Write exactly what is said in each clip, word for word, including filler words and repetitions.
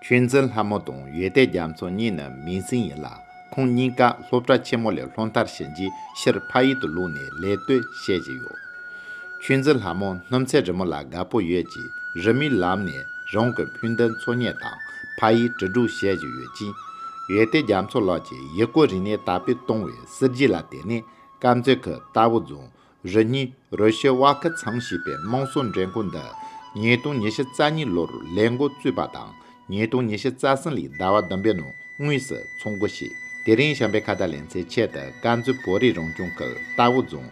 ཆོས་འཛིན་ལྷ་མོ་དང་ཡོན་ཏན་རྒྱ་མཚོ་གཉིས་ནི་མིང་སྲིང་ཡིན་ལ། ཁོང་གཉིས་ཀ་སློབ་གྲྭ་ཆེན་མོ་ལས་སློབ་མཐར་ཕྱིན་རྗེས་ཕྱིར་ཕ་ཡུལ་དུ་ལོག་ནས་ལས་གཏོད་བྱེད་བཞིན་ཡོད། ཆོས་འཛིན་ལྷ་མོ་སྣུམ་ཚད་རི་མོ་ལ་དགའ་པོ་ཡོད་ཅིང་རི་མོའི་ལམ་ནས་རང་གི་ཕུགས་འདུན་འཚོལ་སྙེག་དང་ཕ་ཡུལ་དྲིལ་སྒྲོག་བྱེད་བཞིན་ཡོད་ཅིང་། ཡོན་ཏན་རྒྱ་མཚོ་ལགས་ཀྱིས་ཡུལ་སྐོར་རིག་གནས་དར་སྤེལ་གཏོང་བའི་སྲིད་ཇུས་ལ་བརྟེན་ནས་དཀར་མཛེས་ཁུལ་རྟ་བོ་རྫོང་རི་སྙིང་རི་ཤོད་བ་ཁི་ཚང་ཞེས་པའི་དམངས་སྲོལ་འགྲེམས་ཁང་འདི་ཉིས་སྟོང་ཉི་ཤུ་རྩ་གཉིས་ལོར་ལས་འགོ་བཙུགས་པ་དང་། ཉིས་སྟོང་ཉི་ཤུ་རྩ་གསུམ་ལོའི་ཟླ་བ་བདུན་པའི་ནང་དངོས་སུ་ཚོགས་འགོ་བྱས། དེ་རིང་བྱམས་པའི་ཁ་བརྡ་ལེ་ཚན་ཆེད་དུ་དཀར་མཛེས་བོད་རིགས་རང་སྐྱོང་ཁུལ་རྟ་བོ་རྫོང་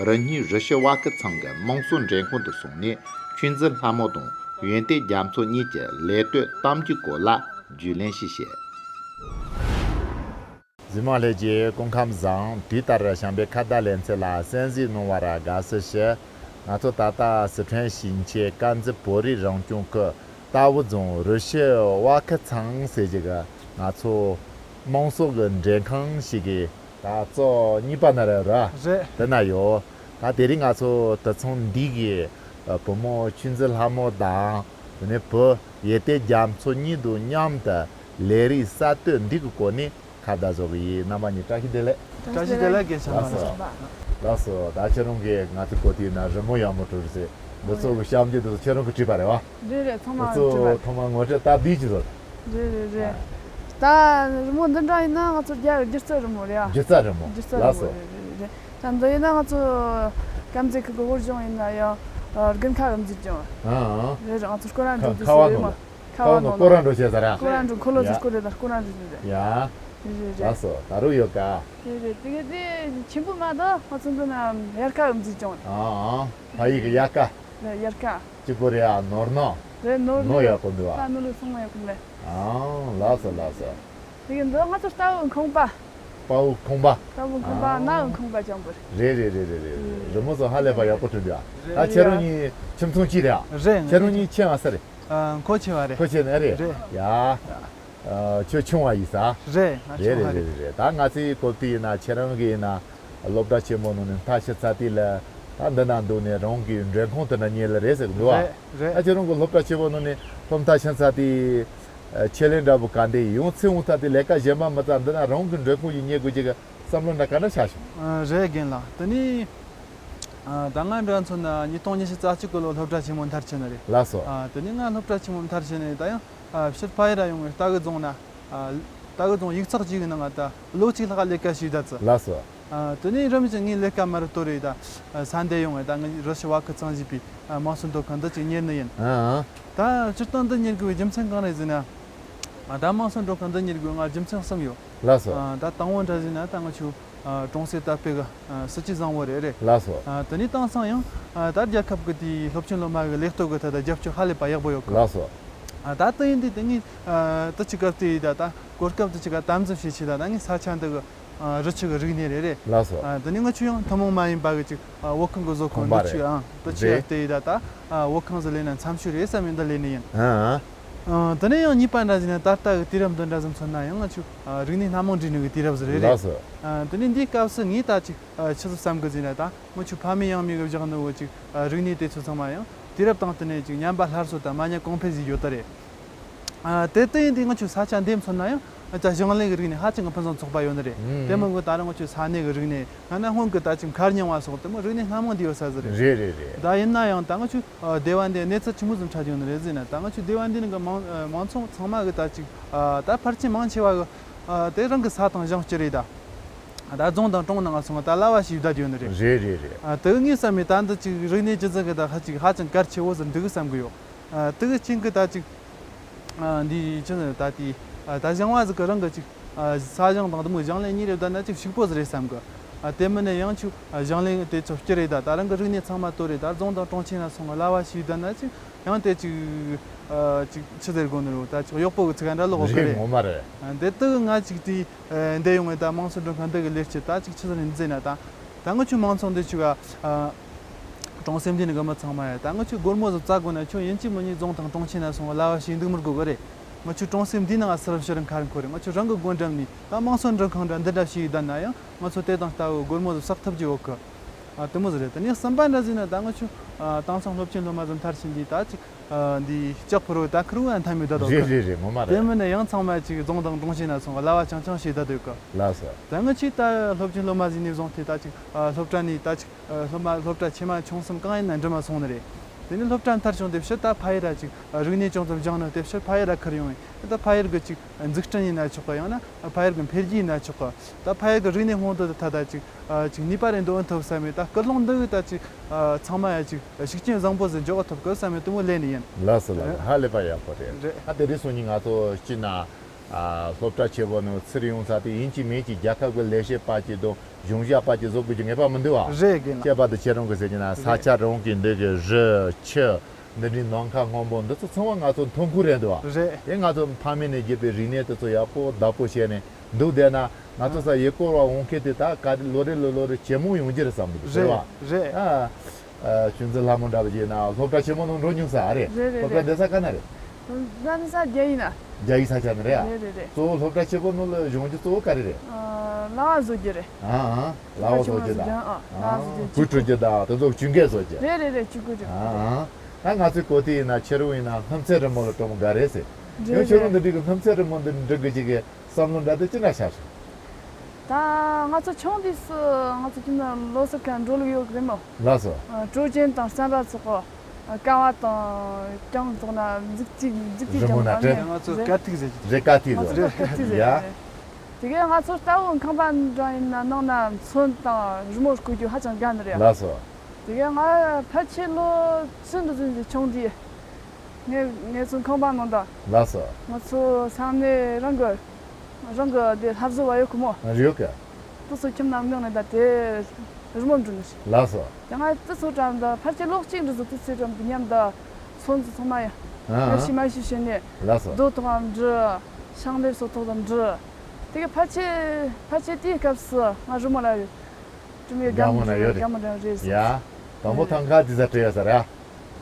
རི་སྙིང་རི་ཤོད་བ་ཁི་ཚང་གི་དམངས་སྲོལ་འགྲེམས་ཁང་དུ་སོང་ནས་ཆོས་འཛིན་ལྷ་མོ་དང་ཡོན་ཏན་རྒྱ་མཚོ་གཉིས་ཀྱི་ལས་གཏོད་གཏམ་རྒྱུད་སྐོར་ལ་རྒྱུས་ལོན་ཞིག་བྱས། གཟིགས་མོ་ལྷན་རྒྱས་སྐུ་ཁམས་བཟང་། དུས་ལྟར་བྱམས་པའི་ཁ་བརྡ་ལེ་ཚན་ལ་གསན་གཟིགས་གནང་བར་དགའ་བསུ་ཞུ། ང་ཚོ་ད་ལྟ་སི་ཁྲོན་ཞིང་ཆེན་དཀར་མཛེས་བོད་རིགས་རང་སྐྱོང་ཁུལ་རྟ་བོ་རྫོང་རི་ཤོད་བ་ཁི་ཚང་ཟེར་གྱི་གི་ང་ཚོ་དམངས་སྲོལ་གྱི་འགྲེམས་ཁང་ཞིག་གི་ད་གཙོ་གཉིས་པ་ན་རེད་ར། རེད། དེ་ན་ཡོད། ད་དེ་རིང་ང་ཚོ་དུད་ཚང་འདི་གི་བུ་མོ་ཆོས་འཛིན་ལྷ་མོ་དང་དེ་ནས་བུ་ཡོན་ཏན་རྒྱ་མཚོ་གཉིས་དང་མཉམ་དུ་ལས་རིགས་གསར་གཏོད་འདི་གི་སྐོར་ནས་ཁ་བརྡ་བཟོ་གི་ཡིན། རྣམ་པ་གཉིས་བཀྲ་ཤིས་བདེ་ལེགས། བཀྲ་ཤིས་བདེ་ལེགས། རྒན་ཤ་མ་ལགས་སོ། ལགས་སོ། ད་ཁྱེད་རང་གིས་ང་ཚོའི་གོ་ཐོས་ན་རི་མོ་ཡག་མོ་བྲིས་ཟེར། འདི་ཚོ་གི་གཤམ་གྱི་འདི་ཚོ་ཁྱེད་རང་གིས་བྲིས་པ་རེད་བ། རེད་རེད། ཚང་མ་འདི་ཚོ་བྲིས་པ་རེད། ཐོག་མ་ངོ་སྤྲོད་སྟབས་བདེ་ཅིག་བཟོ། རེད་རེད་རེད། ད་རི་མོ་འདི་འདྲ་ཡིན་ན་ང་ཚོ་རྒྱ་སྒྱུ་རྩལ་རི་མོ་རེད་ཨ། སྒྱུ་རྩལ་རི་མོ། སྒྱུ་རྩལ་རི་ལགས་མོ་སོ། རེད་རེད་རེད། ད་འདི་ཡིན་ན་ང་ཚོ་དཀར་མཛེས་ཁུལ་གྱི་བོད་གཞུང་ཡིན་ན་ཡང་དགུན་ཁ་གི་མཛེས་ལྗོངས། ཨང་། རེད་རེད། ང་ཚོ་སྐོར་ར་འགྲོ་ཁ་རྒྱུ་ཁ་བ་ཟེར་རི་མོ། ནོ། ཁ་བ་ཁ་བ་ནོ་ནོ་སྐོར་ར་འགྲོ་བྱས་ཟེར་ར། སྐོར་ར་འགྲོ། འཁོར་ལོ་ཡ། ཚོ་སྐོར་རེད་ད་སྐོར་ར་འགྲོ་རེད། ཡ། རེད་རེད་རེད། ལགས་སོ། ད་རུང་ཡོད་ཀ། རེད་རེད། དེ་ག་དེ་ཆེན་པོ་མ་གཏོགས་ང་ཚོ་འདི་ན་དབྱར་ཁ་གི་མཛེས་ལྗོངས་རེད། ཨང་ཨང་། ཕ་ཡུལ་གྱི་དབྱར་ཁ། རེད་དབྱར་ཁ། གཅིག་པོ་རེད་ཨ། ནོར་ནོ། རེད་ནོར་ནོ་ནོ། ཡག་པོ་འདུག་ཨ། ད་ནོར་ལུག་སོང་མ་ཡག་པོ་ལེ། ཨང་། ལགས་སོ་ལགས་སོ། དེ་ག་འདི་ང་ཚོ་རྟ་བོ་ཁང་པ། དཔའ་བོ་ཁང་པ། རྟ་བོ་ཁང་པ། ཨང་། ནགས་ཁང་པ་ཅང་པོ་རེད། རེད་རེད་རེད་རེད་རེད། རི་མོ་ཚོ་ཧ་ལས་པ་ཡག་པོ་བྲིས་འདུག་ཨ། ད་ཁྱེད་རང་གཉིས་ཁྱིམ་ཚང་གཅིག་རེད་ཨ། རེད། ཁྱེད་རང་གཉིས་ཆེ་བ་སུ་རེད། ཨ། ཁོ་ཆེ་བ་རེད། ཁོ་ཆེ་ནས་རེད། རེད། ཡ། ཨ། ཁྱོད་ཆུང་བ་ཡིན་ས། རེད། ང་རེད་ཆུང་བ་རེད་རེད། རེད་རེད། ད་ང་ཚོའི་གོ་ཐོས་ཡིན་ན་ཁྱེད་རང་གི་ཡིན་ན་སློབ་གྲྭ་ཆེན་མོ་ནང་ནས་མཐར་ཕྱིན་ཚར་དུས་ལ་ད་འདི་ན་འདུག་ནས་རང་གི་མགྲོན་ཁང་དེ་འདྲ་ཉེ་ལ་རེད་ཟེར་གི་འདུག་བ། རེད་རེད། ད་ཁྱེད་རང་གི་སློབ་གྲྭ་ཆེན་མོ་ནང་ནས་སློབ་མཐར་ཕྱིན་ཚར་དུས་ཆེད་ལས་འདྲ་པོ་ག་འདྲ་ཡིན། ཡང་ཚེ་འོང་ཚར་དུས་ལས་ཀ་གཞན་པ་མི་ཚར་འདི་ན་རང་གི་མགྲོན་ཁང་ཞིག་ཉེ་དགོས་ཀྱི་བསམ་བློ་འདྲ་ག་འདྲ་ཆགས་བྱུང་། ཨ། རེད་རྒན་ལགས། དེ་ནི་ཨ། ད་ང་འདྲ་མཚོན་ན་ཉིས་སྟོང་ཉི་ཤུ་རྩ་གཅིག་གི་ལོ་སློབ་གྲྭ་ཆེན་མོ་མཐར་ཕྱིན་ནི་རེད། ལགས་སོ། ཨ། དེ་ནི་ང་སློབ་གྲྭ་ཆེན་མོ་མཐར་ཕྱིན་ནས་ད་ཡང་ཨ། ཕྱིར་ཕ་ཡུལ་ར་ཡོང་བའི་རྟ་གི་རྫོང་ན། ཨ། རྟ་གི་རྫོང་ཡིག་ཚགས་གཅིག་གི་ནང་ང་ད་ལོ་གཅིག་ལྷག་ལས་ཀ་བྱས་ད་ཚེ། ལགས་སོ། ཨ། དེ་ནས་རིམ་བཞིན་ངའི་ལས་ཀ་མར་གཏོར་རེ་ད་ས་འདས་ཡོང་བས་ད་ངའི་རི་ཤོད་བ་ཁི་ཚང་ཞེས་པའི་དམངས་སྲོལ་སྡོད་ཁང་འདི་ཅིག་གཉེར་ནི་ཡིན། ཨང་། ད་སྤྱིར་བཏང་འདི་གཉེར་དགོས་པའི་རྒྱུ་མཚན་གང་རེད་ཟེར་ན། ཨ། ད་དམངས་སྲོལ་སྡོད་ཁང་འདི་གཉེར་དགོས་ང་རྒྱུ་མཚན་གསུམ་ཡོད། ལགས་སོ། ཨ། ད་དང་པོ་འདྲ་ཟེར་ན་ད་ང་ཆོ་ཨ། གྲོང་གསེབ་དར་སྤེལ་གི་ཨ། སྲིད་ཇུས་བཟང་བོ་རེད་རེད། ལགས་སོ། ཨ། དེ་ནས་དེང་སང་ཡང་ཨ། ད་རྒྱལ་ཁབ་ཀྱི་དེའི་སློབ་ཆེན་སློབ་མ་གི་ལས་གཏོད་གི་ཐད་ད་རྒྱབ་སྐྱོར་ཧ་ལས་པ་ཡག་པོ་ཡོད་གི། ལགས་སོ། ཨ། ད་དེ་ཡིན་དུས་དེ་ངས་ཨ། དེ་ཅིག་སྐབས་དེ་ཡིས་ད་ད་གོ་སྐབས་དེ་ཅིག་ག་དམ་འཛིན་བྱེད་ཆེད་ད་ད་ངས་ས་ཆ་འདི་གི་ཨ། རི་ཆུ་གི་རིག་གནས་རེད་རེད། ལགས་སོ། ཨ། དེ་ནས་ང་ཆོ་ཡང་ཐུན་མོང་མ་ཡིན་པ་གི་ཅིག་ཨ། བོད་ཁང་གི་བཟོ་ཁང་འདི་ཆུ་ཨང་དེ་ཆུ་ཡ་དེ་ཡིས་ད་ད་ཨ། བོད་ཁང་ཟིག་ལས་ན་འཚམ་ཤོས་རེད་བསམ་ཡོད་འདི་ལས་ནི་ཡིན། ཨ། ཨ། དེ་ནས་ཡང་གཉིས་པ་འདྲ་ཟེར་ན་ད་ལྟ་གི་དུས་རབས་འདི་འདྲ་ཟིག་མཚོན་ན་ཡང་ང་ཆོ་ཨ། རིག་གནས་སྣ་མང་འདྲེས་ནི་གི་དུས་རབས་ཟིག་རེད་རེད། ལགས་སོ། ཨ། དེ་ནས་འདིའི་སྐབས་སུ་ངས་ད་ཅིག་ཨ། ཆི་ཟིག་བསམ་གི་ཟེར་ན་ད་ང་ཆོ་ཕ་མེས་ཡང་མེས་གི་བཞག་ནི་བོ་ཅིག་ཨ། རིག་གནས་དེ་ཚོ་ཚང་མ་ཡང་དུས་རབས་དང་བསྟུན་ནས་ཅིག་ཉམས་པ་སླར་གསོ་དང་མ་ཉམས་གོང་འཕེལ་ཟིག་ཡོད་ད་རེད། ཨ། དེ་ལྟ་ཡིན་དུས་ང་ཆོ་ས་ཆ་འདི་མཚོན་ན་ཡང་ཨ། ད་ཞིང་ལས་ཀྱི་རིག་གནས་ཧ་ཅང་གི་ཕུན་སུམ་ཚོགས་པ་ཡོད་ནི་རེད། ཨུམ། དེ་མིན་གི་ད་རུང་ང་ཆོ་ས་གནས་ཀྱི་རིག་གནས་ང་ན་སྔོན་གི་ད་ཅིག་མཁར་རྙིང་བ་སོགས་དེ་མོ་རིག་གནས་སྣ་མང་འདི་ཡོད་ས་ཟིག་རེད། རེད་རེད་རེད། ད་ཡིན་ན་ཡང་ད་ང་ཆོ་ཨ། སྡེ་བ་འདི་གནས་ཚུལ་ཆི་མོ་ཟིག་འཕྲད་ཡོད་ནི་རེད་ཟེར་ན་ད་ང་ཆོ་སྡེ་བ་འདི་ནང་གི་མང་ཨ། མང་ཚོགས་ཚང་མ་གི་ད་ཅིག་ཨ། ད་ཕལ་ཆེར་མང་ཆེ་བ་གི་ཨ། དེ་རང་གི་ས་དང་ཞིང་སྐྱེ་རེད་ད། ད་རྫོང་དང་གྲོང་ནང་སོང་ད་གླ་བ་ཞིག་བསྡད་ཡོད་ནི་རེད། རེད་རེད་རེད། ཨ། དེ་ངས་བསམ་མེད་ད་འདི་ཅིག་རིག་གནས་ཅི་ཟིག་གི་ད་ཧ་ཅིག་ཧ་ཅང་གལ་ཆེ་བོ་ཟིག་འདུག་གི་བསམ་གི་ཡོད། ཨ། དེ་གི་རྐྱེན་གི་ད་ཅིག་ཨ། འདི་ཅི་ཟེར་ད་དེ་ཨ། ད་ཞིང་བ་ཟིག་གི་རང་གི་ཅིག་ཨ། ས་ཞིང་དང་དེ་མོ་ཞིང་ལས་གཉིས་རེ་བསྡད་ན་ཅིག་ཕྱུག་པོ་ཟིག་རེད་བསམ་གི། ཨ། དེ་མིན་ན་ཡང་ཆུ་ཨ། ཞིང་ལས་དེ་ཚོ་སྐྱེ་རེད་ད། ད་རང་གི་རིག་གནས་ཚང་མ་དོར་རེད་ད། རྫོང་དང་གྲོང་ཁྱེར་ན་སོང་གླ་བ་ཞིག་བསྡད་ན་ཅིག་ཡང་དེ་ཅིག་ཨ། ཅིག་ཆི་ཟེར་དགོས་ནི་རེད་ད། ཅིག་གཡོག་པོ་གི་ཚིག་འདྲ་ལོག་གི་རེད། ངོ་མ་རེད། ཨ། དེ་དུ་ང་ཅིག་དེ་ཨ། འདི་ཡོང་ངེ་ད་དམངས་སྲོལ་སྒྲུབ་ཁང་འདི་གི་ལས་བྱེད་ད་ཅིག་ཆི་ཟེར་ནི་ཟེར་ན་ད། ད་ང་ཆོ་མང་ཚོགས་འདི་ཆུ་ག་ཨ། གྲོང་གསེབ་འདི་ནི་གི་མི་ཚང་མ་ཡ་ད་ང་ཆོ་སྒོར་མོ་ཟིག་བཙལ་དགོས་ན་ཁྱོད་ཡིན་གཅིག་མིན་གཉིས་རྫོང་དང་གྲོང་ཁྱེར་ན་སོང་གླ་བ་ཞིག་འདུག་མི་དགོས་གི་རེད། ང་ཆོ་གྲོང་གསེབ་འདི་ནང་ང་སུ་རབ་ཕྱི་རུ་མཁར་འཁོར་རེད། ང་ཆོ་རང་གི་སྒོ་འགྲམ་ནས་ད་དམངས་སྲོལ་སྒྲུབ་ཁང་འདྲ་འདི་འདྲ་ཞིག་བསྡད་ན་ཡང་ང་ཚོ་དེ་དང་ལྟ་བུ་སྒོར་མོ་ཟིག་བསགས་ཐུབ་ཀྱི་ཡོད་གི། ཨ། དེ་མོ་ཟིག་རེད། དེ་ནས་གསུམ་པ་འདྲ་ཟིག་ན་ད་ང་ཆོ་ཨ། དེང་སང་སློབ་ཆེན་སློབ་མ་ཟིག་མཐར་ཕྱིན་དུས་ད་ཅིག་ འདི་ལྕགས་ཕོར་བོ་ད་ཁུར་བོ་ཡང་འཐམ་མི་བསྡད་དོ་རེད། རེད་རེད། ངོ་མ་རེད། དེ་མིན་ན་ཡང་ཚང་མ་ཅིག་རྫོང་དང་གྲོང་གཞིས་ན་སོང་བ་གླ་བ་ཆང་ཆང་བྱས་བསྡད་དོ་གི། ལགས་སོ། ད་ངི་ཆི་ད་སློབ་ཆེན་སློབ་མ་ཟིག་ནས་བཟུང་སྟེ་ད་ཅིག་སློབ་གྲྭ་ནས་ད་ཅིག་སློབ་མ་སློབ་གྲྭ་ཆེ་མ་ཆུང་གསུམ་གང་ཡིན་ན་འགྲིམ་མ་སོང་ནི་རེད། དེ་ནས་སློབ་གྲྭ་མཐར་བྱུང་དེ་ཕྱིར་ད་ཕ་ཡུལ་ར་ཅིག་རིག་གནས་ཅུང་ཙམ་སྦྱངས་ནས་དེ་ཕྱིར་ཕ་ཡུལ་ར་ཁུར་ཡོང་ཡིན། ད་ཕ་ཡུལ་གི་ཅིག་འཛུགས་སྐྲུན་ཡིན་ན་ཆོག་གི། ཡང་ན་ཕ་ཡུལ་གི་འཕེལ་རྒྱས་ཡིན་ན་ཆོག་གི། ད་ཕ་ཡུལ་གི་རིག་གནས་སྔོག་འདོན་དེ་ད་ད་ཅིག་ཅིག་ནུས་པ་རེ་འདོན་ཐུབ་བསམ་མེད། ད་སྐུལ་སློང་འདི་ད་ཅིག་ཚང་མ་ཡ་ཅིག་ཤུགས་རྐྱེན་བཟང་པོ་ཟིག་འཇོག་ཐུབ་གི་བསམ་མེད་དེ་མོ་ལས་ནི་ཡིན། ལགས་སོ་ལགས་སོ། ཧ་ལས་པ་ཡག་པོ་རེད། རེད། ད་དེ་རིང་སང་ཉིན་ང་ཚོ་སྤྱིར་ན་ཨ་སློབ་གྲྭ་ཆེ་བོ་ནང་ཚུར་ཡོང་ས་དེ་ཡིན་གཅིག་མིན་གཅིག་རྒྱལ་ཁབ་ཀྱི་ལས་བྱེད་པ་གཅིག་དང་གཞུང་ཞབས་པ་གཅིག་བཟོ་དགོས་ཀྱི་ངེས་པ་མི་འདུག་བ། རེད་དགེ་ལགས། ཁྱད་པར་དུ་ཁྱེད་རང་གི་ཟེར་གྱི་ན་ས་རེད། ཆ་རང་གི་འདི་གི་རི་ཆུ་འདི་འདྲའི་ནམ་མཁའ་སྔོན་པོ་འདི་ཚོ་ཚང་མ་ང་ཚོ་མཐོང་ཁུལ་རེད་འདུག་བ། རེད། དེ་ང་ཚོ་ཕ་མེས་ནས་བརྒྱུད་པའི་རིག་གནས་དེ་ཚོ་ཡག་པོ་བདག་པོ་བྱས་ནས་འདུག་བསྡད་ན་ང་ཚོ་ས་ཡུལ་སྐོར་བ་འོང་མཁན་དེ་ད་ག་རེ་ལོ་རེ་ལོ་ལོ་རེ་ཇེ་མང་ཡོང་རྒྱུ་རེད་བསམ་འདུག་ཟེར་བ། རེད། ཨ། ཨ། ཆུང་ཙེ་ལྷ་མོ་འདྲ་བ་ཡིན་ན་སློབ་གྲྭ་ཆེན་མོ་ནང་འགྲོ་མྱོང་ས་རེད། རེད་རེད། སློབ་གྲྭ་རེད། འདི་ས་ག་ན་རེད། ད་འདི་ས་རྒྱ་ཡིག་ན། རྒྱ་ཡིག་ས་ཆ་ནས་རེད་ཨ། རེད་རེད་རེད། གཙོ་བོ་སློབ་གྲྭ་ཆེན་པོ་ནང་ལ་སྦྱོང་རྒྱུ་གཙོ་བོ་ག་རེ་རེད། ཨ། གླ་བ་བཟོ་རྒྱུ་རེད། ཨ་ཨ། གླ་བ་བཟོ་རྒྱུ་དང་། ཨ། གླ་བ་བཟོ་རྒྱུ། གོས་འཁྲུད་རྒྱུ་དང་དེ་ཚོ་གྱོན་གོས་བཟོ་རྒྱུ། རེད་རེད་རེད། གྱོན་གོས་འཁྲུད་རྒྱུ། ཨ་ཨ། ད་ང་ཚོའི་གོ་ཐོས་ཡིན་ན་ཁྱེད་རང་ཡིན་ན་སྣུམ་ཚོན་རི་མོ་ལ་གྲོགས་མོ་འགའ་རེད་ཟེར། རེད་རེད། ཁྱེད་རང་འདི་འདྲའི་གི་སྣུམ་ཚོན་རི་མོ་འདི་འབྲི་དགོས་ཀྱི་གི་བསམ་བློ་འདྲ་དེ་ཅི་འདྲ་ཤར་སོང་། ད་ང་ཚོ་ཆུང་དུས་སུ་ང་ཚོ་ཁྱིམ་ན་ལོ་སར་ཁ་འགྲོ་ལུགས་ཡོད་གི་རེད་མོ། ལགས་སོ། ཨ། སྤྲོ་སྐྱིད་དང་སྤྱན་རས་གཟིགས་ཀ་བ་དང་གྱང་ཐོག་ན་འཛུགས་ཅིག་འཛུགས་ཅིག་རི་མོ་ཀྱང་ན་དང་ནི། ང་ཚོ་རེད། དཀའ་ཐིག་ཟེར་གྱི། རེད། དཀའ་ཐིག་ང་ཚོ་ཟེར། དཀའ་ཐིག་ཟེར་ཡ། གྱི་རེད། དེ་གས་ང་ཚོ་རྟ་བོ་ཁང་པ་འདྲ་ཡིན་ན་ནང་ན་ཚོན་དང་རི་མོ་བརྐོ་རྒྱུ་ཧ་ཅང་དགའ་ནི་རེད། ལགས་སོ། དེ་གས་ང་ཕལ་ཆེར་ལོ་བཅུ་འདྲ་ཙམ་གྱི་ཆུང་དུས། ངས་ངས་ཚོ་ཁང་པ་ནང་དུ། ལགས་སོ། ང་ཚོ་ས་གནས་རང་གི་རང་གི་དེ་ལྷ་བཟོ་བ་ཡོད་ཁོ་མོ། ཡོད་གི། དེ་ཚོ་ཁྱིམ་ནང་མྱོང་ནས་ད་དེ་རི་མོ་འབྲི་ནི་ཞིག། ལགས་སོ། ཡང་ང་དེ་ཚོ་འགྲམ་དུ་ཕལ་ཆེར་ལོ་གཅིག་འདྲ་ཟིག་དེ་ཚོའི་འགྲམ་དུ་མཉམ་དུ་ཚོན་ཚོ་ཚང་མ་ཡ། ཨ་ཨ། ཡ་ཤི་མ་ཤི་བྱས་ནས། ལགས་སོ། རྡོ་ཐོག་འབྲི། ཤིང་ལེབ་སོགས་ཐོག་ཏུ་འབྲི། དེ་གི་ཕལ་ཆེར་ཕལ་ཆེར་དེའི་སྐབས་སུ་ང་རི་མོ་ལ་ཡོད། དྲི་མེད་དགའ་མོ་ན་ཡོད་རེད། དགའ་མོ་ན་ཡོད་རེད། ཡ། དང་པོ་ཐང་ཁ་དེ་ས་སྤྲད་ཡོད་ས་ར།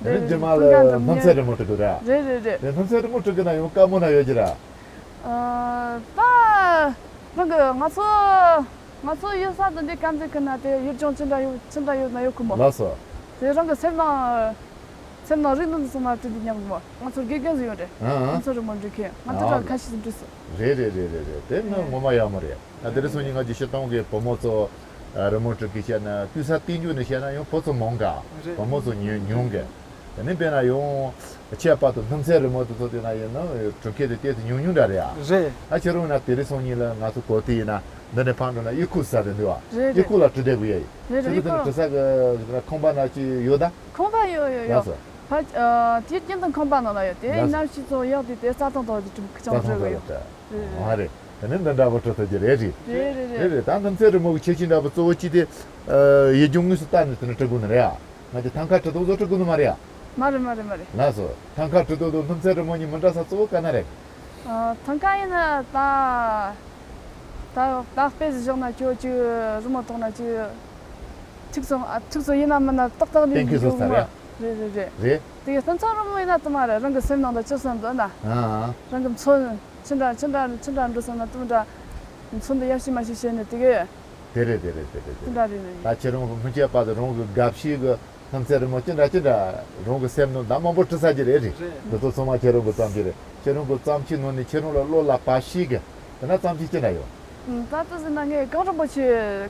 དེ་ནས་རྗེས་མ་ལ་སྣུམ་ཚོན་རི་མོ་འབྲི་དགོས་ར། རེད་རེད་རེད། དེ་སྣུམ་ཚོན་རི་མོ་འབྲི་དགོས་ན་ཡང་དཀའ་མོ་ན་ཡོད་ཀྱི་ར། ཨ། ད་རང་གི་ང་ཚོ་ང་ཚོ་ཡོད་ས་དེ་འདི་དཀར་མཛེས་ཁུལ་ན་དེ་ཡུལ་ལྗོངས་ཅི་འདྲ་ཡོད་ཅི་འདྲ་ཡོད་ན་ཡོད་ཁོ་མོ། ལགས་སོ། དེ་རང་གི་སེམས་ནང་སེམས་ནང་རིག་གནས་སོགས་མ་བྲིས་འདི་ཉམས་གི་མོ། ང་ཚོར་དགེ་རྒན་ཟིག་ཡོད་རེད། ཨ་ཨ། ང་ཚོ་རི་མོ་འབྲི་མཁན། ང་དེ་འདྲ་ཁ་ཤས་ཟིག་བྲིས་སོང་། རེད་རེད་རེད་རེད་རེད། དེ་ནི་ངོ་མ་ཡག་མོ་རེད། ད་དེ་རིང་སང་ཉིན་ང་ཚོ་སྤྱིར་བཏང་གི་བུ་མོ་ཚོ་རི་མོ་འབྲི་གི་བཤད་ན་དུས་ས་སྟེང་རྒྱུ་ནས་བཤད་ན་ཡང་བུ་ཚོ་མང་ག། རེད། བུ་མོ་ཚོ་ཉུང་ཉུང་གི། དེ་ནས་དཔེར་ན་ཡང་ཁྱད་པར་དུ་སྣུམ་ཚོན་རི་མོ་དེ་ཚོ་དེ་ན་ཡིན་ན་འབྲི་མཁན་དེ་ཏོག་ཙམ་ཉུང་ཉུང་འདྲ་རེད་ཨ། རེད། ཨ་ཁྱེད་རང་ན་དེ་རིང་སང་ཉིན་ལ་ང་ཚོ་གོ་དེ་ཡིན་ན་འདི་ནས་ཕར་འགྲོ་ན་ཡི་ཁུག་ས་རེད་འདུག་ཨ། རེད་ཡི་ཁུག་ལ་བྲིས་བསྡད་དགོས་ཡ་ཡིན། རེད་རེད། ཁྱེད་ཚོ་དེ་ན་བྲིས་ས་གི་ཁང་པ་ན་ཅི་ཡོད་ད། ཁང་པ་ཡོད་ཡོད་ཡོད། ལགས་སོ། ཕ་ཨ་དེ་རྒྱུན་དུ་ཁང་པ་ནང་ལ་ཡོད་དེ། ལགས་སོ། གནམ་གཤིས་ཚོ་ཡག་དུས་དེ་རྩྭ་ཐང་ཐོག་ཏུ་ཁྲིམས་ཁྲིམས་རྩྭ་ཐང་ཐོག་ལ་བྲིས་ཡོད། རེད་རེད། ཨ་རེད། དེ་ནས་འདི་འདྲ་བོ་བྲིས་ཐུབ་ཀྱི་རེད་རེད། རེད་རེད་རེད། རེད་རེད། ད་སྣུམ་ཚོན་རི་མོ་གི་ཁྱད་ཆོས་འདྲ་པོ་གཙོ་བོ་གཅིག་དེ་ཡུལ་ལྗོངས་དངོས་སུ་བལྟས་ནས་དེ་ནས་བྲི་དགོས་ནི་རེད་ཨ། ང་ཚོ་ཐང་ཁ་བྲི་དོགས་བཟོ་བྲི་དགོས་ནི་མ་རེད་ཨ། མ་རེད་མ་རེད་མ་རེད། ལགས་སོ། ཐང་ཁ་བྲི་དོགས་དང་སྣུམ་ཚོན་རི་མོ་གཉིས་མི་འདྲ་ས་གཙོ་བོ་ག་ན་རེད། ཨ། ཐང་ཁ་ཡིན་ན་ད་ད་ད་དཔེ་ཟིག་བཞག་ན་ཁྱོད་ཅིག་རི་མོ་ཐོག་ན་ཅིག་ཁྲིག་སོང་ཨ། ཁྲིག་སོང་ཡིན་ན་མིན་ན་ཏག་ཏག་ལེན་གཏན་འཁེལ་བཟོ་ས་རེད། རེད་རེད་རེད། རེད། དེ་གི་སྣུམ་ཚོན་རི་མོ་ཡིན་ན་དེ་མ་རེད། རང་གི་སེམས་ནང་དུ་ཅི་བསམ་འདུག་ན། ཨ་ཨ། རང་གི་མཚོན། ཅི་འདྲ་ཅི་འདྲ་ཅི་འདྲ་འགྲོ་སོང་ན་དེ་འདྲ་མཚོན་དུ་ཡབ་ཤི་མ་ཤི་བྱས་ནས་དེ་གས། དེ་རེད་དེ་རེད་དེ་རེད་དེ་དེ་འདྲ་རེད་ནི། ད་ཁྱེད་རང་གི་སྔོན་ཆད་བར་དུ་རང་གི་དགའ་བྱེད་ཀྱི་སྣུམ་ཚོན་རི་མོ་ཅི་འདྲ་ཅི་འདྲ་རང་གི་སེམས་ནང་ད་མང་པོ་བྲིས་ཚར་གྱི་རེད་རེད། རེད། འདི་ཚོ་ཚང་མ་ཁྱེད་རང་གི་བརྩམས་ཀྱི་རེད། ཁྱེད་རང་གི་བརྩམས་ཆོས་ནང་ནས་ཁྱེད་རང་ལ་བློ་ལ་བབས་ཤེས་ཀྱི་དེ་ན་བརྩམས་ཆོས་ཅི་འདྲ་ཡོད། ད་ལྟ་ཟེར་ན་ངས་གངས་རིན་པོ་ཆེ།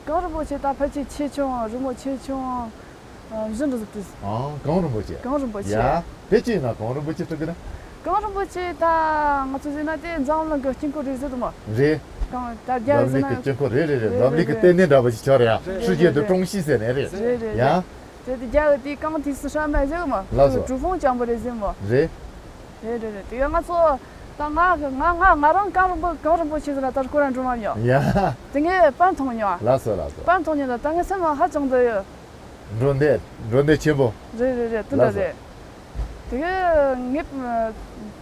གངས་རིན་པོ་ཆེ་ད་ཕལ་ཆེར་ཆེ་ཆུང་རི་མོ་ཆེ་ཆུང་། ཨ། བཞི་འདྲ་ཟིག་བྲིས། ཨང་། གངས་རིན་པོ་ཆེ། གངས་རིན་པོ་ཆེ། ཡ། དེ་ཅི་ཡིན་ན་གངས་རིན་པོ་ཆེ་བྲིས་གི་ན། གངས་རིན་པོ་ཆེ་ད་ང་ཚོ་ཟེར་ན་དེ་འཛམ་གླིང་གི་དཀྱིལ་འཁོར་རེད་ཟེར་དུ་མ། རེད། གངས་ད་རྒྱ་ཡིག་ཟེར་ན། འཛམ་གླིང་གི་དཀྱིལ་འཁོར་རེད་རེད་རེད། རེད་འཛམ་གླིང་གི་རེད་རེད། ལྟེ་གནས་འདྲ་པོ་ཞིག་ཆགས་རེད་ཡ། རེད་世界的中心ཟེར་ནས་རེད། རེད་རེད་རེད། 世界的中心ཟེར་ནས་རེད། རེད་རེད་ཡ། རེད། དེ་དེ་རྒྱ་ཡིག་དེ་གངས་ཏི་སི་ཧྲ་མ་ཟེར་གི་མ། ལགས་སོ། 珠峰གཙང་པོ་རེད་ཟེར་མ། རེད། རེད་རེད་རེད། དེ་ང་ཚོ་ད་ང་ང་ང་ང་རང་གངས་རིན་པོ་གངས་རིན་པོ་ཆེ་ཟེར་ན་ད་སྐོར་ར་འགྲོ་མ་མྱོང་། ཡ། དེ་ངས་པར་མཐོང་མྱོང་། ལགས་སོ་ལགས་སོ། པར་མཐོང་མྱོང་ད་ད་ངའི་སེམས་ལ་ཧ་ཅང་འདི་ཡོད། འགྲོ་འདོད་འགྲོ་འདོད་ཆེན་པོ། རེད་རེད་རེད། དེ་འདྲ་ལགས་སོ། རེད། དེ་གི་ངེད་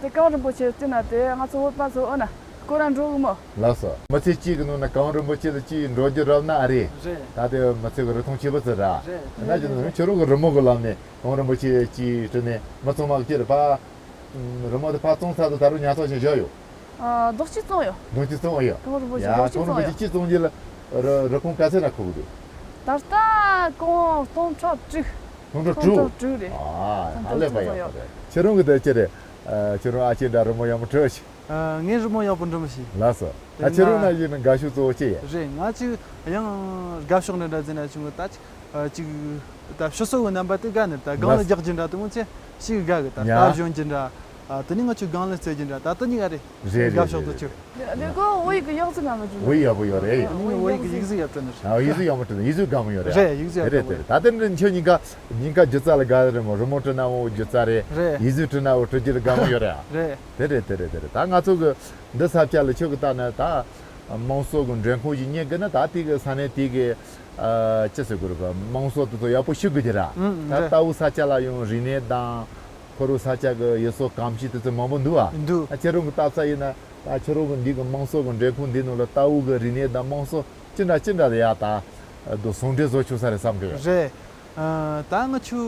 དེ་གངས་རིན་པོ་ཆེ་བལྟས་ན་དེ་ང་ཚོ་བོད་པ་ཚོ་འོ་ན་སྐོར་ར་འགྲོ་གི་མོ། ལགས་སོ། མི་ཚེ་གཅིག་གི་ནང་ན་གངས་རིན་པོ་ཆེ་ལ་གཅིག་འགྲོ་རྒྱུ་རབ་ན་ཨ་རེད། རེད། ད་དེ་མི་ཚེ་གི་རིན་ཐང་ཆེ་བ་ཚོ་ར། རེད། ན་ཅི་ན་ཁྱོད་རང་གི་རི་མོ་གི་ལམ་ནས་གངས་རིན་པོ་ཆེ་གཅིག་བྲིས་ནས་མི་ཚང་མ་གི་ཅི་རེད་པ། རི་མོ་དེ་ཕར་བཙོང་ཚར་དུས་ད་རུང་ཉར་ཚགས་བྱས་བཞག་ཡོད། ཨ། རྡོག་གཅིག་བཙོང་ཡོད། རྡོག་གཅིག་བཙོང་ཡོད། གངས་རིན་པོ་ཆེ་ཡ། རྡོག་གཅིག་གངས་རིན་པོ་ཆེ་བཙོང་ཡོད། གཅིག་བཙོང་རྒྱུ་ལ་རི་རི་གོང་ག་ཚད་ན་མཁོ་གི་འདུག་ད་ལྟ་གོང་སྟོང་ཕྲག་དྲུག་ཁོང་ཚོ་ཁོང་ཚོ་དྲུག་དྲུག་རེད། ཨ་ཁོང་ཧ་ཚོ་ལས་པ་ཚོ་ཡག་ཡག་པོ་རེད། ཁྱེད་རང་གི་དེ་ཅི་རེད། ཨ་ཁྱེད་རང་ཨ་ཅེ་འདྲ་རི་མོ་ཡག་མོ་བྲིས་ཤིག་ཨ་ངས་རི་མོ་ཡག་པོ་འབྲི་མི་ཤེས། ལགས་སོ། ད་ཁྱེད་རང་ན་ཡིན་ན་དགའ་ཤོས་གཙོ་བོ་ཅི་ཡིན། རེད། ང་ཅིག་ཡང་དགའ་ཕྱོགས་འདྲ་འདྲ་ཟེར་ན་ཆུང་གི་ད་ཅིག་ཨ་ཅིག་ད་ཕྱི་སོ་གི་རྣམ་པ་དེ་དགའ་ནི། ད་སྒང་ལ་ལགས། རྒྱག་རྒྱུ་འདྲ་དེ་མོ་ཚེ་ཞིག་དགའ་གི། ད་ཡ། རྟ་བཞོན་རྒྱུ་འདྲ། ཨ་དེ་ནས་ང་ཚོའི་སྒང་ལ་རྩེ་རྒྱུ་འདྲ། ད་དེ་གཉིས་ཀ་རེད། རེད་རེད་དགའ་ཕྱོགས་རེད་དུ་རེད་ཆུ། རེད། ལས་ཀོ་བོད་ཡིག་གི་ཡག་ཟིག་ང་མི་འཇུ། བོད་ཡག་པོ་ཡོད་རེད། ཨ་ནི་བོད་ཡིག་གི་ཡིག་གཟུགས་ཡག་པོ་ནི། ཨ་ཡིག་གཟུགས་ཡག་པོ་འདྲ་ནི་ཡིག་གཟུགས་དགའ་མོ་ཡོད་རེད། རེད། ཡིག་གཟུགས་ཡག་པོ་རེད་རེད་རེད། ད་དེ་འདྲ་ཁྱོད་གཉིས་ཀ་གཉིས་ཀ་སྒྱུ་རྩལ་ལ་དགའ་རེད་མོ། རི་མོ་བྲིས་ན་འོ་སྒྱུ་རྩལ་རེད། རེད། ཡིག་གཟུགས་བྲིས་ན་འོ་བྲི་རྒྱུ་ལ་དགའ་མོ་ཡོད་རེད། ཨ་རེད། དེ་རེད་དེ་རེད་དེ་རེད། ད་ང་ཚོ་གི་འདི་ས་ཆ་ལ་ཁྱོད་གི་ལྟ་ན་ད་དམངས་གཙོ་གི་མགྲོན་ཁང་ཞིག་རྙེད་གི་ན། ད་དེ་གི་ས་གནས་དེ་གི་ཨ་ཅི་ཟེར་དགོས་རེད་གི། དམངས་གཙོ་དེ་ཚོ་ཡག་པོ་ཤེས་དགོས་ཀྱི་ར། ཨང་། ད་རེད། ལྟ་བུ་ས་ཆ་ལ་ཡང་རིག་གནས་དང་། ཁོ་རང་ས་ཆ་གི་ཡུལ་སྲོལ་གོམས་གཤིས་དེ་ཚོ་མང་པོ་འདུག་ཨ། འདུག་ཨ་ཁྱེད་རང་གི་ལྟ་ས་ཡིན་ན་ད་ཁྱེད་རང་གི་འདི་གི་དམངས་གཙོ་གི་མགྲོན་ཁང་འདི་ནང་ལ་ལྟ་བུ་གི་རིག་གནས་དང་དམངས་གཙོ་ཅི་འདྲ་ཅི་འདྲ་ལ་ཡ་ད་དུ་ཟུང་འབྲེལ་བཟོ་ཆོག་ས་རེད་བསམ་གི་ཡོད། རེད། ཨ་ད་ང་ཆུ་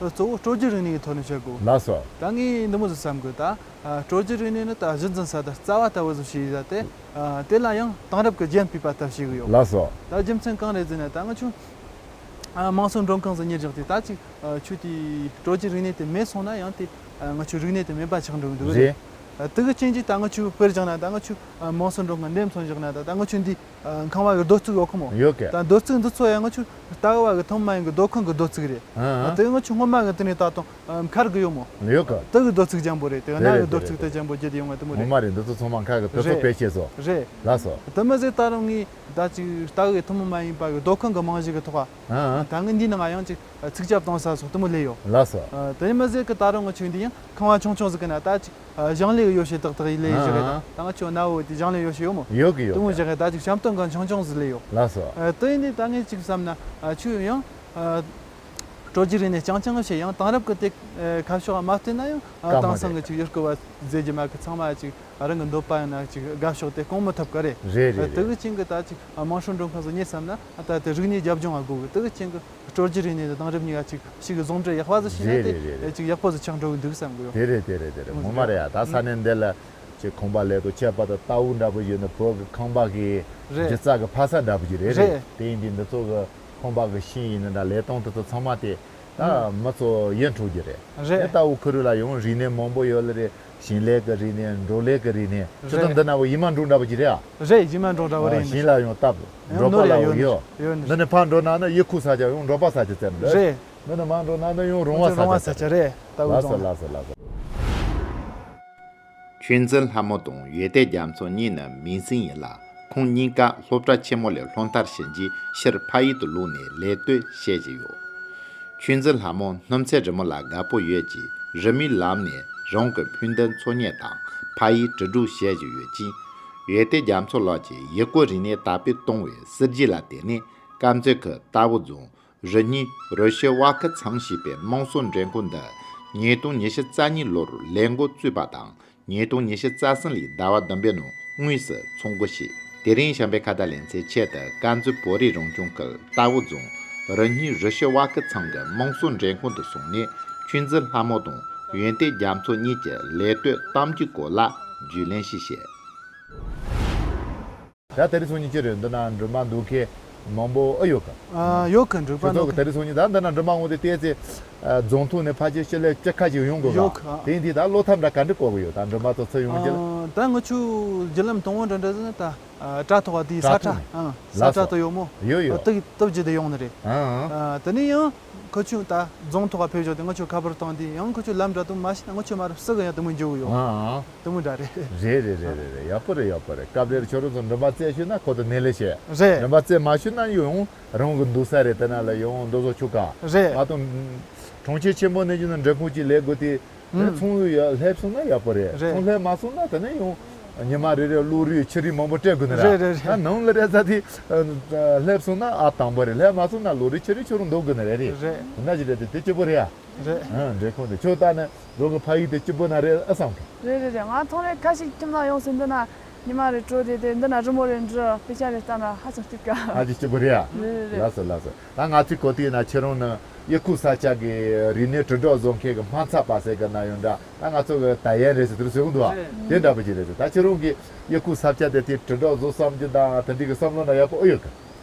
གཙོ་བོ་སྤྲོ་སྐྱིད་རིག་གནས་ཀྱི་ཐོག་ནས་བཤད་དགོས། ལགས་སོ། ད་ངས་འདི་མོ་ཟིག་བསམ་གི། ད་ཨ་སྤྲོ་སྐྱིད་རིག་གནས་ནི་ད་གཞི་འཛིན་ས་དང་རྩ་བ་ལྟ་བུ་ཟིག་ཞིག་ཡིན་ས་དེ། ཨ་དེ་ལ་ཡང་དེང་རབས་ཀྱི་རྒྱན་སྤུས་པ་ལྟ་བུ་ཞིག་ཡོད། ལགས་སོ། ད་རྒྱུ་མཚན་གང་རེད་ཟེར་ན་ད་ང་ཆུ་ཨ་དམངས་གཙོ་མགྲོན་ཁང་ཟིག་གཉེར་བཞག་དུས་ད་ཅིག་ཨ་ཆུ་དེའི་སྤྲོ་སྐྱིད་རིག་གནས་དེ་མེད་སོང་ན་ཡང་དེ་ཨ་ང་ཆུ་རིག་གནས་དེ་མེད་པ་ཆགས་འགྲོ་གི་འདུག་རེད། རེད། ཨ་དེ་གི་རྐྱེན་གྱིས་ད་ང་ཆུ་དཔེར་བཞག་ན་ད་ང་ཆུ་ཨ་དམངས་གཙོ་མགྲོན་ཁང་འདེམས་སོང་བཞག་ན་ད་ད་ང་ཆུ་འདི་ཨ་ཁང་བ་གི་རྡོ་བརྩིགས་ཡོད་ཁོ་མོ། ཡོད་གི། ད་རྡོ་བརྩིགས་འདི་ཚོ་ཡང་ང་ཆུ་ལྟ་བ་གི་ཐོག་མ་ཡིན་གི་སྡོད་ཁང་གི་རྡོ་བརྩིགས་རེད། ཨ་ཨ། དེ་ང་ཆུ་སྔོན་མ་གི་དེ་ནས་ད་དུང་ཨ་མཁར་གི་ཡོད་མོ། ཡོད་གི། དེ་གི་རྡོ་བརྩིགས་འཇམ་པོ་རེད། དེ་ག་ན་རེད་གི་རྡོ་རེད་བརྩིགས་དེ་རེད། འཇམ་པོ་བརྒྱུད་དེ་ཡོང་བ་དེ་མོ་ངོ་མ་རེད། རེད། འདི་ཚོ་ཚང་མ་མཁར་གི་དེ་ཚོ་རེད། དཔེ་བྱས་སོ། རེད། ལགས་སོ། དེ་མ་ཟད་ད་རུང་ངས་ད་ཅིག་ལྟ་བའི་ཐུན་མོང་མ་ཡིན་པ་གི་སྡོད་ཁང་གི་རྨང་གཞི་གི་ཐོག་ཨ། ཨ་ཨ། ད་ངས་འདི་ནང་ཡང་ཅིག་ཚིག་རྒྱབ་གཏོང་ས་སོགས་དེ་མོ་ལས་ཡོད། ལགས་སོ། ཨ་དེ་མ་ཟད་གི་ད་རུང་ང་ཆུ་འདི་ཡང་ཁང་བ་ཆུང་ཆུང་ཟིག་གི་ན་ད་ཅིག་ཨ་ཞིང་ལས་གི་ཡོ་བྱད་ཏག་ཏག་ཡིན་ལས་ཡིན་ཞིག་གི། ཨ་ཨ། ད་ང་ཆུ་ན་བོ་དེ་ཞིང་ལས་ཡོ་བྱད་ཡོད་མོ། ཡོད་གི་ཡོད་གི། དེ་མོ་ཞིག་གི་ད་ཅིག་བཤམས་སྟོན་གི་ཆུང་ཆུང་ཟིག་ལས་ཡོད། ལགས་སོ། ཨ་དེ་ཡིན་དུས་ད་ངས་ཅིག་བསམ་ན་ཨ་ཆུ་ཡང་ཨ། སྤྲོ་སྐྱིད་རིག་གནས་རྐྱང་རྐྱང་བྱས་ཡང་དེང་རབས་ཀྱི་དེ་ཁ་ཕྱོགས་མ་བལྟས་ན་ཡང་དཀའ་མོ་དེང་སང་རེད། གི་ཅིག་ཡུལ་སྐོར་བ་མཛད་རྒྱུ་མ་གི་ཚང་མ་ཅིག་རང་གི་འདོད་པ་ཡང་ན་ཅིག་དགའ་ཕྱོགས་དེ་སྐོང་མི་ཐུབ་གི་རེད། རེད་རེད་དེ་རེད། གི་རྐྱེན་གི་ད་ཅིག་དམངས་སྲོལ་མགྲོན་ཁང་སོགས་རྙེད་བསམ་ན་ད་དེ་རིག་གནས་རྒྱབ་ལྗོངས་ང་དགོས་གི། དེ་གི་རྐྱེན་གི་སྤྲོ་སྐྱིད་རིག་གནས་དེ་དེང་རབས་གཉིས་ཀ་ཅིག་ཞིག་གི་ཟུང་འབྲེལ་ཡག་པ་ཟིག་བྱས་ན་རེད་རེད་རེད། དེ་ཅིག་ཡག་པོ་ཟིག་ཆགས་འགྲོ་གི་འདུག་བསམ་གི་ཡོད། དེ་རེད་དེ་རེད་དེ་རེད། ངོ་མ་རེད་ཡ། ད་ས་གནས་འདི་ལ་ཅིག་ཁང་པ་ལས་དང་ཁྱད་པར་དུ་རྟ་ཕོ་འདྲ་པོ་ཡོད་ན་བོད་གི་ཁང་པ་གི་རེད། སྒྱུ་རྩལ་གི་ཕ་ས་འདྲ་པོ་ཅིག་རེད་རེད། རེད། དེ་ཡིན་དུས་འདི་ཚོ་གི་ཁང་པ་གི་ཤིང་ཡིན་ན་འདྲ་ལས་སྟངས་དེ་ཚོ་ཚང་མ་དེ་ད་ཨང་། མི་ཚོ་ཡིད་འཕྲོག་རྒྱུ་རེད། རེད། དེ་ལྟ་བུ་ཁུ་རུ་ལ་ཡང་རིག་གནས་མང་པོ་ཡོད་ལེ་རེད། ཞིང་ལས་ཀྱི་རིག་གནས། འབྲོག་ལས་ཀྱི་རིག་གནས། ཅི་ལྟར་རེད། འདི་ན་བོ་ཡི་མ་འབྲོག་འདྲ་པོ་ཅིག་རེད་ཨ། རེད། ཡི་མ་འབྲོག་འདྲ་བོ་རེད། ཨ་ཞིང་ལ་ཡང་བཏབ། ཡང་འབྲོག་པ་ལ་ཡང་ཡོད། ཡོད་ནི་འདི་ནས་ཕར་འགྲོ་ན་ནི་ཡུལ་ཁུག་ས་ཆ་ཡང་འབྲོག་པ་ས་ཆ་ཙམ་རེད། རེད། འདི་ནས་མར་འགྲོ་ན་ནི་ཡང་རོང་བ་ས་ཆ་ཙམ་རེད། ལྟ་བུ་ལགས་སོ་ལགས་སོ་ལགས་སོ། ཆོས་འཛིན་ལྷ་མོ་དང་ཡོན་ཏན་རྒྱ་མཚོ་གཉིས་ནི་མིང་སྲིང་ཡིན་ལ། ཁོང་གཉིས་ཀ་སློབ་གྲྭ་ཆེན་མོ་ལས་སློབ་མཐར་ཕྱིན་རྗེས་ཕྱིར་ཕ་ཡུལ་དུ་ལོག་ནས་ལས་གཏོད་བྱེད་བཞིན་ཡོད། ཆོས་འཛིན་ལྷ་མོ་སྣུམ་ཚལ་རི་མོ་ལ་དགའ་པོ་ཡོད་ཅིང་རི་མོའི་ལམ་ནས་རང་གི་ཕུགས་འདུན་འཚོལ་སྙེག་དང་ཕ་ཡུལ་དྲིལ་སྒྲོག་བྱེད་བཞིན་ཡོད་ཅིང་། ཡོན་ཏན་རྒྱ་མཚོ་ལགས་ཀྱིས་ཡུལ་སྐོར་རིག་གནས་དར་སྤེལ་གཏོང་བའི་སྲིད་ཇུས་ལ་བརྟེན་ནས་དཀར་མཛེས་ཁུལ་རྟ་བོ་རྫོང་རི་ཉིལ་རི་ཤོད་བ་ཁུ་ཚང་ཞེས་པའི་དམངས་སྲོལ་མགྲོན་ཁང་འདི་ཉིས་སྟོང་ཉི་ཤུ་རྩ་གཉིས་ལོར་ལས་འགོ་བཙུགས་པ་དང་། ཉིས་སྟོང་ཉི་ཤུ་རྩ་གསུམ་ལོའི་ཟླ་བ་བདུན་པའི་ནང་དངོས་སུ་ཚོགས་འགོ་བྱས། དེ་རིང་བྱམས་པའི་ཁ་བརྡ་ལེ་ཚན་ཆེད་དུ་དཀར་མཛེས་བོད་རིགས་རང་སྐྱོང་ཁུལ་རྟ་བོ་རྫོང་རི་ཉིལ་རི་ཤོད་བ་ཁུ་ཚང་གི་དམངས་སྲོལ་མགྲོན་ཁང་དུ་སོང་ནས་ཆོས་འཛིན་ལྷ་མོ་དང་ཡོན་ཏན་རྒྱ་མཚོ་གཉིས་ཀྱི་ལས་གཏོད་གཏམ་རྒྱུད་སྐོར་ལ་རྒྱུས་ལོན་ཞིག་བྱས། ད་དེ་རིང་སང་ཉིན་ཅི་རེད། འདི་ན་འགྲིག་མ་འདུག་མཁན་མང་པོ་ཨེ་ཡོད་གི། ཨ་ཡོད་གི། འགྲིག་མ་ཁྱོད་ཚོ་འདུག་གི་གི། དེ་རིང་སང་ཉིན་ད་འདི་ན་འགྲིག་མ་འོང་དེ་བལྟས་ཚེ་ཨ་རྫོང་ཐོག་ནས་ཕལ་ཆེར་སྤྱི་ལེ་བཅུ་ཁ་ཅིག་ཡོང་དགོས་གི། ཡོད་གི། ཨ། དེ་ཡིན་དུས་ད་བློ་ཐབས་འདྲ་ག་འདྲ་བཀོལ་གི་ཡོད། ད་འགྲིག་མ་ཚོ་ཚུར་ཡོང་རྒྱུ་ལ། ཨ་ད་ང་ཆུ་བརྒྱུད་ལམ་དང་པོ་འདྲ་འདྲ་ཟེར་ན་ད་ཨ་བྲག་ཐོག་དེའི་ས་བྲག་ཁྲ། ཐོག་ནས། ཨ་ས་ལགས་བྲག་སོ། ཏུ་ཡོད་མོ། ཡོད་ཡོད། ཨ་དེ་དེ་བརྒྱུད་དེ་ཡོང་ནི་རེད། ཨ་ཨ། ཨ་དེ་ནས་ཡང་ཁོ་ཆུ་ད་རྫོང་ཐོག་ཕེབས་བཞག་དེ་ང་ཆུ་ཁ་པར་བཏང་དེ་ཡང་ཁོ་ཆུ་ལམ་འདྲ་དུ་མ་ཤེས་ན་ང་ཆུ་མ་རུ་སུ་གི་ཡང་དེ་མོ་འཇུག་གི་ཡོད། ཨ་ཨ། དེ་མོ་འདྲ་རེད། རེད་རེད་རེད་རེད་རེད། ཡག་པོ་རེད་ཡག་པོ་རེད། སྐབས་རེར་ཁྱོད་རང་ཚོ་མགྲིན་པ་རྩེ་ཤོད་ན་ཁོ་ཚོ་སྣེ་ལེན་བྱེད། རེད། མགྲིན་པ་རྩེ་མ་ཤོད་ན་ཡོང་རང་གི་འདུག་ས་རེད། དེ་ན་ལ་ཡོང་འདུག་བཟོ་ཆོག་ག། རེད། ང་ཚོ་གྲོང་ཁྱེར་ཆེན་པོ་ནས་བརྒྱུད་ནས་མགྲོན་ཁང་གཅིག་ལས་དགོས་དེ། དེ་ཚོང་ཡ་སླེབས་སོང་ན་ཡག་པོ་རེད། རེད། ཚོང་སླེབས་མ་སོང་ན་དེ་ནས་ཡང་ཉི་མ་རེ་རེ་བློ་རིག་ཆུ་རིག་མང་པོ་སྤྲད་དགོས་ནི་རེད། རེད་རེད་རེད། ད་ནང་ལ་རེད་ས་དེ་སླེབས་སོང་ན་ཨ་དང་པོ་རེད། སླེབས་མ་སོང་ན་བློ་རིག་ཆུ་རིག་ཁྱོད་རང་འདུག་དགོས་ནི་རེད། རེད། རེད། འདི་འདྲ་ཞིག་རེད་དེ་དེ་སྐྱིད་པོ་རེད་ཡ། རེད། ཨ་འདྲེ་ཁོང་དེ་ཁྱོད་ལྟ་ནས་རང་གི་ཕ་ཡུལ་དེ་སྐྱིད་པོ་ན་རེད་ཨ་བསམ་གི། རེད་རེད་རེད། ང་ཐོག་རེ་ཁ་ཞིག་ཁྱིམ་ནང་ཡོང་ཟིན་འདི་ན་ཉི་མ་རེ་དྲོ་དེ་དེ་འདི་ན་རི་མོ་རེ་འབྲི་དཔེ་ཆ་རེ་ལྟ་ན་ཧ་ཅང་སྐྱིད་ག། ཧ་ཅང་སྐྱིད་པོ་རེད་ཡ། རེད་རེད་རེད། ལགས་སོ་ལགས་སོ། ད་ང་ཚོའི་གོ་དུས་ན་ཁྱེད་རང་ནི་ཡུལ་ཁུག་ས་ཆ་གི་རིག་གནས་དྲིལ་སྒྲོག་བཟོ་མཁན་གྱི་སྨན་རྩྭ་པ་ཟེར་གི་ན་ཡོད་འདྲ། ད་ང་ཚོ་གི་ད་ཡན་རེད་ཟེར་དུ་རུ་ཟེར་གི་འདུག་ཨ། རེད། དེ་འདྲ་པོ་ཅིག་རེད་ཟེར། ད་ཁྱེད་རང་གི་ཡུལ་ཁུག་ས་ཆ་དེ་དེ་དྲིལ་སྒྲོག་བཟོ་བསམ་རྒྱུ་དང་དེ་འདྲའི་གི་བསམ་བློ་འདྲ་ཡག་པོ་ཨེ་ཡོད་གི།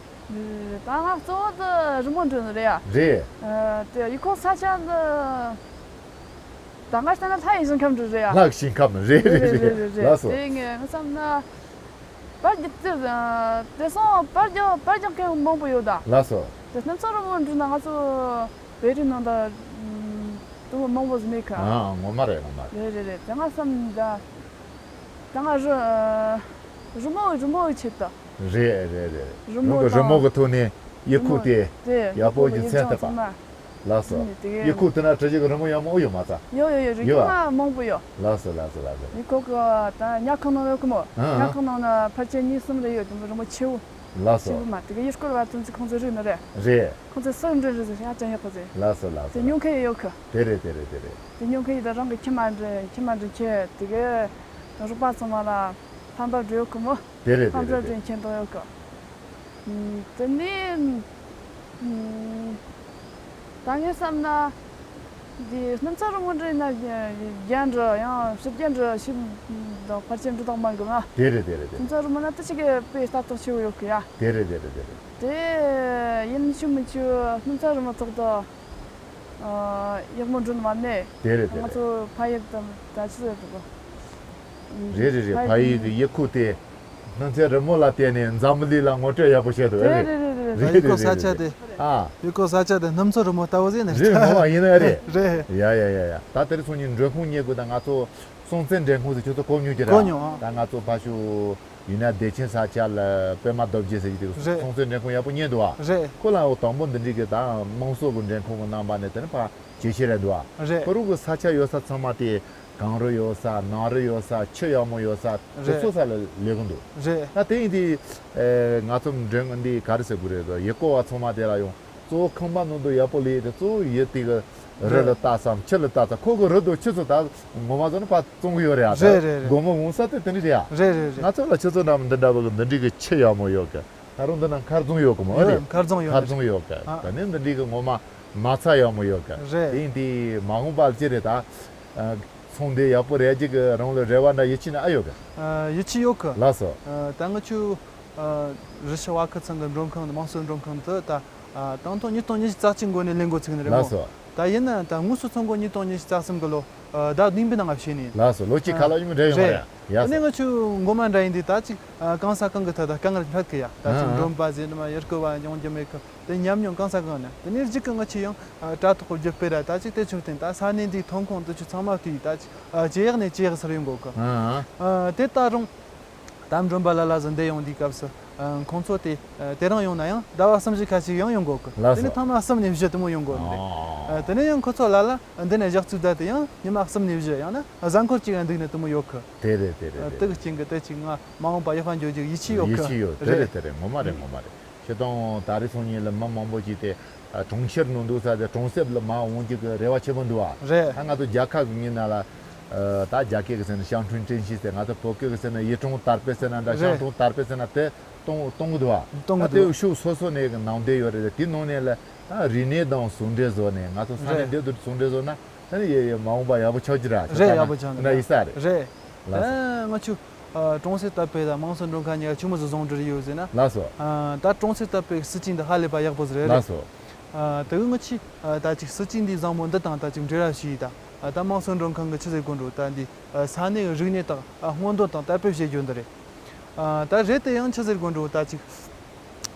རེད། ད་ང་གཙོ་བོ་དེ་རི་མོ་འབྲི་ནི་རེད་ཡ། རེད། ཨ། དེ་ཡུལ་ཁོ་ས་ཆ་འདི་ད་ང་ལྟ་ན་ལྷ་ཡི་ཞིང་ཁམས་འདྲ་རེད་ཡ། ལྷ་ཡི་ཞིང་ཁམས། རེད། རེད། རེད། རེད། རེད། རེད། ལགས་སོ། དེ་ངས་ང་བསམ་ན། པར་རྒྱག་དེ་དེང་སང་པར་རྒྱག་པར་རྒྱག་མཁན་མང་པོ་ཡོད་ད། ལགས་སོ། དེ་སྣུམ་ཚོན་རི་མོ་འབྲི་ན་ང་ཚོ་བོད་རིགས་ནང་ད་དུ་མང་པོ་ཟིག་མེད་ཁ། ཨ། ངོ་མ་རེད། ངོ་མ་རེད། རེད། རེད། རེད། དེ་ང་བསམ་ད། ད་ང་རི་རི་མོ་རི་མོ་ཡི་ཆེད་དུ། རེད། རེད། རེད། རི་མོ་རི་དང་། མོ་གི་ཐོག་ནས་ཡིག་རི་ཁུག་མོ་དེ་དེ་ཡག་པོ་ཡིག་ཞིག་མཚན་ཐེབས་པ། ཚང་མ། ལགས་སོ། ཨུ། དེ་གའི་ཡིག་ཁུག་དེ་ན་བྲི་རྒྱུ་གི་རི་མོ་ཡག་མོ་ཡོད་མ་རེད། ཡོད། ཡོད། ཡོད། རི་ཡོད་ཁུག་ཨ། མ་མང་པོ་ཡོད། ལགས་སོ། ལགས་སོ། ལགས་སོ། ཡིག་ཁུག་གི་ད་ཉལ་ཁང་ནང་ཡོད་གི་མོ། ཨ། ཨ། ཉལ་ཁང་ནང་ན་ཕལ་ཆེར་གཉིས་གསུམ་རེ་ཡོད། དེ་མོ་རི་མོ་ཆེ་བོ། ལགས་སོ། ཆེ་བོ་མ། དེ་གའི་ཡུལ་སྐོར་བ་དེ་ཚོས་ཁོང་ཚོས་རིག་ནི་རེད། རེད། ཁོང་ཚོས་སུ་འབྲི་རེད་ཟེར་ཡ་ཅན་ཡག་པོ་ཟེར། ལགས་སོ། ལགས་སོ། དེ་ཉོ་མཁན་ཡོད་གི། དེ་རེད། དེ་རེད། དེ་རེད། དེ་ཉོ་མཁན་ཡོད་ད། རང་གི་ཁྱིམ་མ་འདྲེན། ཁྱིམ་མ་འདྲེན་ཁྱེད་དེ་གའི་རོགས་པ་ཚང་མ་ལ་ཕན་པ་འདྲ་ཡོད་གི་མོ། དེ་རེད། དེ་ཕན་པ་རེད། འདྲེན་ཁྱེད་འདང་ཡོད་གི། ཨུམ། དེ་ནས། ཨུམ། ད་ངས་བསམ་ན། འདི་སྣུམ་ཚོན་རི་མོ་འབྲི་ན་རྒྱན་འདྲ་ཡང་ཕྱི་རྒྱན་འདྲ་ཞིག་དང་ཕལ་ཆེར་འབྲི་སྟངས་མ་འགལ་ན། དེ་རེད། དེ་རེད། དེ་སྣུམ་རེད། ཚོན་རི་མོ་ན་དེ་ཞིག་གི་དཔེ་ལྟ་རྟོག་ཆེ་བོ་ཡོད་གི་ཡ། དེ་རེད། དེ་རེད། དེ་རེད། དེ་ཡིན་ཆུ་མི་ཆུ་སྣུམ་ཚོན་རི་མོ་ཐོག་ཏུ། ཨ། ཡག་མོ་འགྲོ་ནི་མ་ནས། དེ་རེད། དེ་ང་རེད། ཚོ་ཕ་ཡུལ་དང་ད་ཆི་ཟེར་འདུག་གོ། རེད། རེད། རེད། ཕ་ཕ་ཡུལ་ཡུལ་གི་ཡིག་ཁུག་དེ་སྣུམ་ཚོན་རི་མོ་ལ་བརྟེན་ནས་འཛམ་བུ་གླིང་ལ་ངོ་སྤྲོད་ཡག་པོ་བྱས་འདུག། རེད། རེད། རེད། རེད། རེད། ཡུལ་ཁོ་ས་ཆ་དེ། ཨ། ཡུལ་ཁོ་ས་ཆ་དེ་སྣུམ་ཚོན་རི་མོ་ལྟ་བུ་ཟིག་ནི་རེད། ངོ་མ་ཡིན་ནི་རེད། རེད། ཡ་ཡ་ཡ་ཡ། ད་དེ་རིང་སང་ཉིན་མགྲོན་ཁང་རྙེད་དགོས། ད་ང་ཚོ་སྲོང་བཙན་མགྲོན་ཁང་ཟེར་ཁྱོད་ཚོ་གོ་མྱོང་གི་རེད། གོ་མྱོང་། ཨ། ད་ང་ཚོ་ཕ་ཤུ་ཡུལ་ན་བདེ་ཆེན་ས་ཆ་ལ་པད་མ་རྡོ་རྗེ་ཟེར་གྱི་དེ། རེད། སྲོང་བཙན་མགྲོན་ཁང་ཡག་པོ་རྙེད་འདུག་ཨ། རེད། ཁོ་ལ་འོ་དང་པོ་འདི་འདྲའི་གི་ད་དམངས་སྲོལ་གི་མགྲོན་ཁང་གི་རྣམ་པ་ནས་དེ་ནི་ཕ་ཇེ་ཆེ་རེད་འདུག་ཨ། རེད། ཁོ་རང་གི་ས་ཆ་ཡོད་ས་ཚང་མ་དེ་གངས་རི་ཡོད་ས། ནགས་རི་ཡོད་ས། ཆུ་ཡག་མོ་ཡོད་ས། དེ། རེད། ཚོ་ས་ལ་ལས་གི་འདུག། རེད། ད་དེ་ཡིན་དུས། ཨེ། ང་ཚོ་མགྲོན་འདི་ག་རེ་ཟེར་དགོས་རེད། ད་ཡུལ་སྐོར་བ་ཚང་མ་དེ་ལ་ཡོང་། གཙོ་བོ་ཁང་པ་ནང་དུ་ཡག་པོ་ལས་དེ་གཙོ་བོ་ཡུལ་དེ་གི་རི་ལ་རེད། ལྟ་སམ་ཆུ་ལ་ལྟ་ས། ཁོ་གི་རི་དང་ཆུ་ཚོ་ད་ངོ་མ་ཚོ་ནི་ཕར་བཙོང་གི་ཡོད་རེད་ཨ། ད་རེད། རེད། རེད། སྒོར་མོ་འོང་ས་དེ་དེ་འདྲ་རེད་ཨ། རེད། རེད། རེད། ང་ཚོ་ལ་ཆུ་ཚོད་འདྲ་མི་འདི་འདྲ་བོ་གི་འདི་འདྲའི་གི་ཆུ་ཡག་མོ་ཡོད་གི། ད་རུང་འདི་ན་མཁར་རྫོང་ཡོད་གི་མོ། ཡོད། རེད། མཁར་རྫོང་ཡོད། མཁར་རྫོང་ཡོད་གི། ཨ། ད་ནི་འདི་འདྲའི་གི་ངོ་མ་མ་ཚ་ཡག་མོ་ཡོད་གི། རེད། དེ་ཡིན་དུས་མ་འོངས་པ་ལ་ཅི་རེད་ད། ཨ། ཚོང་འདི་ཡག་པོ་རེད་ཅིག་གི་རང་ལ་རེ་བ་འདྲ་ཡིད་ཆེས་ན་ཨ་ཡོད་གི། ཨ། ཡིད་ཆེས་ཡོད་གི། ལགས་སོ། ཨ། ད་ང་ཆུ། ཨ། རི་ཞི་བ་ཁུ་ཚང་གི་མགྲོན་ཁང་དམངས་སྲོལ་མགྲོན་ཁང་དུ་ད། ཨ། ད་དུང་ཉིས་སྟོང་ཉི་ཤུ་རྩ་གཅིག་འགོ་ནས་ལས་འགོ་ཚུགས་ནི་རེད་མོ། ལགས་སོ། ད་ཡིན་ན་ད་དངོས་སུ་ཚོང་སྒོ་ཉིས་སྟོང་ཉི་ཤུ་རྩ་གསུམ་གི་ལོ། ཨ། ཟླ་བདུན་པའི་ནང་ང་བྱས་ནས། ལགས་སོ། ལོ་གཅིག་ཁ་ལ་ཡོང་རེ་ཡོང་རེད། ཡ་དེ་ནས་ང་ཆུ་འགོ་མ་འདྲ་ཡིན་དུས་ད་ཅིག། ཨ། གང་ས་གང་གི་ཐད་ད་དཀའ་ངལ་འཕྲད་གི་ཡ། ད་ཅིག། ཨ། མགྲོན་པ་ཟེར་ནི་མ། ཡུལ་སྐོར་བ་ཡོང་རྒྱུ་མེད་གི། དེ་ཉམས་མྱོང་གང་ས་གང་ནས། དེ་ནས་གཅིག་གི་ང་ཆུ་ཡང་། ཨ། དྲ་ཐོག་གི་བརྒྱུད་སྤེལ་ར་ད་ཅིག་དེ་ཆུ་བརྟེན་ད་ས་གནས་འདིའི་ཐོན་ཁུངས་དེ་ཆུ་ཚང་མ་བལྟས་ད་ཅིག། ཨ། ཇེ་ཡག་ནས་ཇེ་ཡག་སར་ཡོང་གོ་གི། ཨ། ཨ། དེ་ད་རུང་། ད་མགྲོན་པ་ལ་ལ་ཟིག་འདི་ཡོང་དུས་སྐབས་སུ། ཨ། ཁོང་ཚོ་དེ། ཨ། དེ་རིང་ཡོང་ན་ཡང་ཟླ་བ་གསུམ་བཞི་ཁ་ཅིག་ཡང་ཡོང་གོ་གི། ལགས་སོ། དེ་ནས་ཐེངས་མ་གསུམ་ནས་བཞི་དེ་མོ་ཡོང་གོ་ནི་རེད། ཨ། ཨ། དེ་ནས་ཡང་ཁོ་ཚོ་ལ་ལ་འདི་ནས་ཞག་བཅུ་བསྡད་དེ་ཡང་ཉི་མ་གསུམ་ནས་བཞི་ཡང་ན་གཟའ་འཁོར་གཅིག་ཡང་འདུག་ནི་དེ་མོ་ཡོད་གི། དེ་རེད། དེ་རེད། ཨ། དེ་རེད། དེ་གི་རྐྱེན་གི་དེ་ཅིག་ང་མ་འོངས་པ་ཡག་པ་འགྱོ་རྒྱུ་ཡིད་ཆེས་ཡོད་གི། ཡིད་ཆེས་ཡོད། དེ་རེད། རེད། དེ་རེད། ངོ་མ་རེད། ངོ་མ་རེད། སྤྱིར་བཏང་ད་རེས་སང་ཉིན་ལ་མི་མང་པོ་ཅིག་དེ། ཨ། གྲོང་ཁྱེར་ནང་འདུག་ས་དེ་གྲོང་གསེབ་ལ་མར་འོང་རྒྱུ་གི་རེ་བ་ཆེན་པོ་འདུག་ཨ། རེད། ད་ང་ཚོ་རྒྱལ་ཁབ་ཀྱི་ངོས་ནས་ལ། ཨ། ད་རྒྱ་སྐད་ཀྱི་ཟེར་ན་ཞང་ཁྲུན་ཀྲེན་ཞི་ཟེར། ང་ཚོ་བོད་སྐད་ཀྱི་ཟེར་ན་ཡིད་གྲོང་དར་སྤེལ་ཟེར་ན་འདྲ། རེད། ཞང་གྲོང་དར་སྤེལ་ཟེར་ན་དེ་གཏོང་གཏོང་གི་འདུག་ཨ། གཏོང་གི་ད་དེ་འདུག། ཕྱོགས་སོ་སོ་ནས་གི་ནང་དོན་ཡོད་རེད། དེ་ནང་ནས་ལ་ད་རིག་གནས་དང་ཟུང་འབྲེལ་བཟོ་ནས། ང་ཚོ་ས་གནས། རེད། འདི་དུ་ཟུང་འབྲེལ་བཟོ་ན་ད་ནི་ཡེ་ཡེ་མ་འོངས་པ་ཡག་པོ་ཆགས་ཀྱི་ར། རེད། ཡག་པོ་ཆགས་ན་ཡིན་ས་རེད། རེད། ལགས་སོ། ད་ང་ཆུ། ཨ། གྲོང་གསེབ་དར་སྤེལ་དང་དམངས་སྲོལ་མགྲོན་ཁང་གཉིས་ཀ་ཆུ་མོ་ཟིག་ཟུང་འབྲེལ་ཡོད་ཟེར་ན། ལགས་སོ། ཨ། ད་གྲོང་གསེབ་དར་སྤེལ་སྲིད་ཇུས་འདི་ཧ་ལས་པ་ཡག་པོ་ཟིག་རེད། ལགས་སོ། ཨ། དེ་གི་ང་ཆུ། ཨ། ད་ཅིག་སྲིད་ཇུས་འདི་བཟང་མོ་འདི་དང་ད་ཅིག་འབྲེལ་བ་བྱས་ད། ཨ། ད་དམངས་སྲོལ་མགྲོན་ཁང་གི་ཆི་ཟེར་དགོས་འགྲོ། ད་འདི། ཨ། ས་གནས་གི་རིག་གནས་དག། ཨ། སྔོག་འདོན་དང་དར་སྤེལ་བྱེད་རྒྱུ་འདི་རེད། ཨ། ད་རེད་དེ་ཡང་ཆི་ཟེར་དགོས་འགྲོ། ད་ཅིག།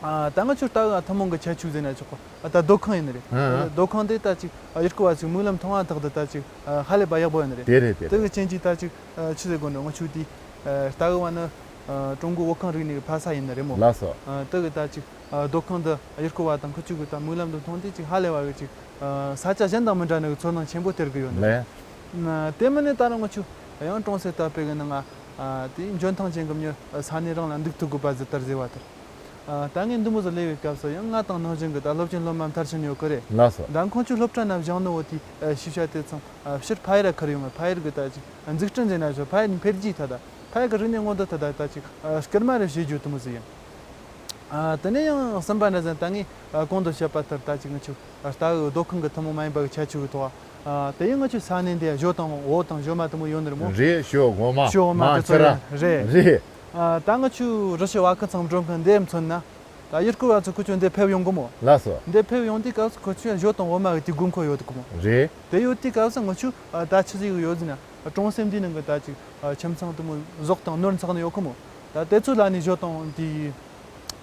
ཨ། ད་ང་ཆུ་ལྟ་གི་ཐུན་མོང་གི་ཁྱད་ཆོས་ཟེར་ན་ཆོག་གི། ཨ། ད་སྡོད་ཁང་ཡིན་ནི་རེད། ཨ། སྡོད་ཁང་དེ་ད་ཅིག། ཨ། ཡུལ་སྐོར་བ་ཚོས་མིག་ལམ་མཐོང་བ་ཐག་ཏུ་ད་ཅིག། ཨ། ཧ་ལས་པ་ཡག་པོ་ཡིན་ནི་རེད། དེ་རེད། དེ་རེད། དེ་གི་རྐྱེན་གྱིས་ད་ཅིག། ཨ། ཆི་ཟེར་དགོས་འགྲོ། ང་ཆུ་དེ། ཨ། ལྟ་གི་བ་ནི། ཨ། ཀྲུང་གོ་བོད་ཁང་རིག་གནས་ཀྱི་ཕ་ས་ཡིན་ནི་རེད་མོ། ལགས་སོ། ཨ། དེ་གི་ད་ཅིག། ཨ། སྡོད་ཁང་དུ་ཡུལ་སྐོར་བ་དང་ཁུ་བྱུག་གི་ད་མིག་ལམ་དུ་མཐོང་དུས་ཅིག་ཧ་ལས་པ་གི་ཅིག། ཨ། ས་ཆ་གཞན་དང་མི་འདྲ་ནི་གི་ཚོར་སྣང་ཆེན་པོ་སྟེར་གི་ཡོད་ནི་རེད། ལགས། ཨ། དེ་མིན་ནི་ད་རུང་ང་ཆུ་ཡང་གྲོང་གསེབ་དར་སྤེལ་གི་ནང་ང་། ཨ། དེ་འཇོན་ཐང་ཅན་གི་མྱི་ས་གནས་རང་ལ་འདུག་ཐུབ་དགོས་པ་ཟིག་ལྟར་ཟེར་བ་ལྟར། ཨ། ད་ངས་འདི་མོ་ཟིག་ལས་པའི་སྐབས་སུ་ཡང་ང་དང་ནང་བཞིན་གི་ད་སློབ་ཆེན་སློབ་མ་མཐར་ཕྱིན་ཡོད་གི་རེད། ལགས་སོ། ད་ཁོང་ཆུ་སློབ་གྲྭ་ན་བཞེངས་ནི་འོ་དེ། ཨ། ཤེས་བྱ་དེ་ཚང་། ཨ། ཕྱིར་ཕ་ཡུལ་ལ་ཁུར་ཡོང་ང་། ཕ་ཡུལ་གི་ད་ཅིག། ཨ། འཛུགས་སྐྲུན་ཟེར་ན་ཆོག། ཕ་ཡུལ་འཕེལ་རྒྱས་ད་ད་ཕ་ཡུལ་གི་རིག་གནས་སྔོག་འདོན་ད་ད་ད་ཅིག། ཨ། སྐུལ་མ་རེ་བྱེད་རྒྱུ་དེ་མོ་ཟིག་ཡིན། ཨ། དེ་ནས་ཡང་གསུམ་པ་འདྲ་ཟིག་ད་ངས། ཨ། གོང་དུ་བཤད་པ་ལྟར་ད་ཅིག་ང་ཆུ། ཨ། ལྟ་གི་སྡོད་ཁང་གི་ཐུན་མོང་མ་ཡིན་པ་གི་ཁྱད་ཆོས་གི་ཐོག། ཨ། དེ་ཡང་ང་ཆུ་ས་གནས་འདི་ཞོ་དང་འོ་དང་ཞོ་མ་དེ་མོ་ཡོད་ནི་རེད་མོ། རེད། ཞོ་འོ་མ། ཞོ་འོ་མ་མ་དེ་ཚོ་ཁྱི་ར། རེད། རེད། ཨ། ད་ང་ཆུ་རི་ཞི་བ་ཁུ་ཚང་མགྲོན་ཁང་འདི་མཚོན་ན། ད་ཡུལ་སྐོར་བ་ཚོ་ཁོ་ཚོ་འདིར་ཕེབས་ཡོང་གི་མོ། ལགས་སོ། འདིར་ཕེབས་ཡོང་དུས་སྐབས་སུ་ཁོ་ཚོས་ཞོ་དང་འོ་མ་གི་དེ་དགོས་མཁོ་ཡོད་གི་མོ། རེད། དེ་ཡོད་དུས་སྐབས་སུ་ང་ཚོས་ཨ་ད་ཆི་ཟིག་ཡོད་ཟེར་ན། གྲོང་གསེབ་འདི་ནང་གི་ད་ཅིག་ཨ་ཁྱིམ་ཚང་དེ་མོ་ཟོག་དང་ནོར་འཚག་ནི་ཡོད་གི་མོ། ད་དེ་ཚོ་ལ་ནི་ཞོ་དང་དེ་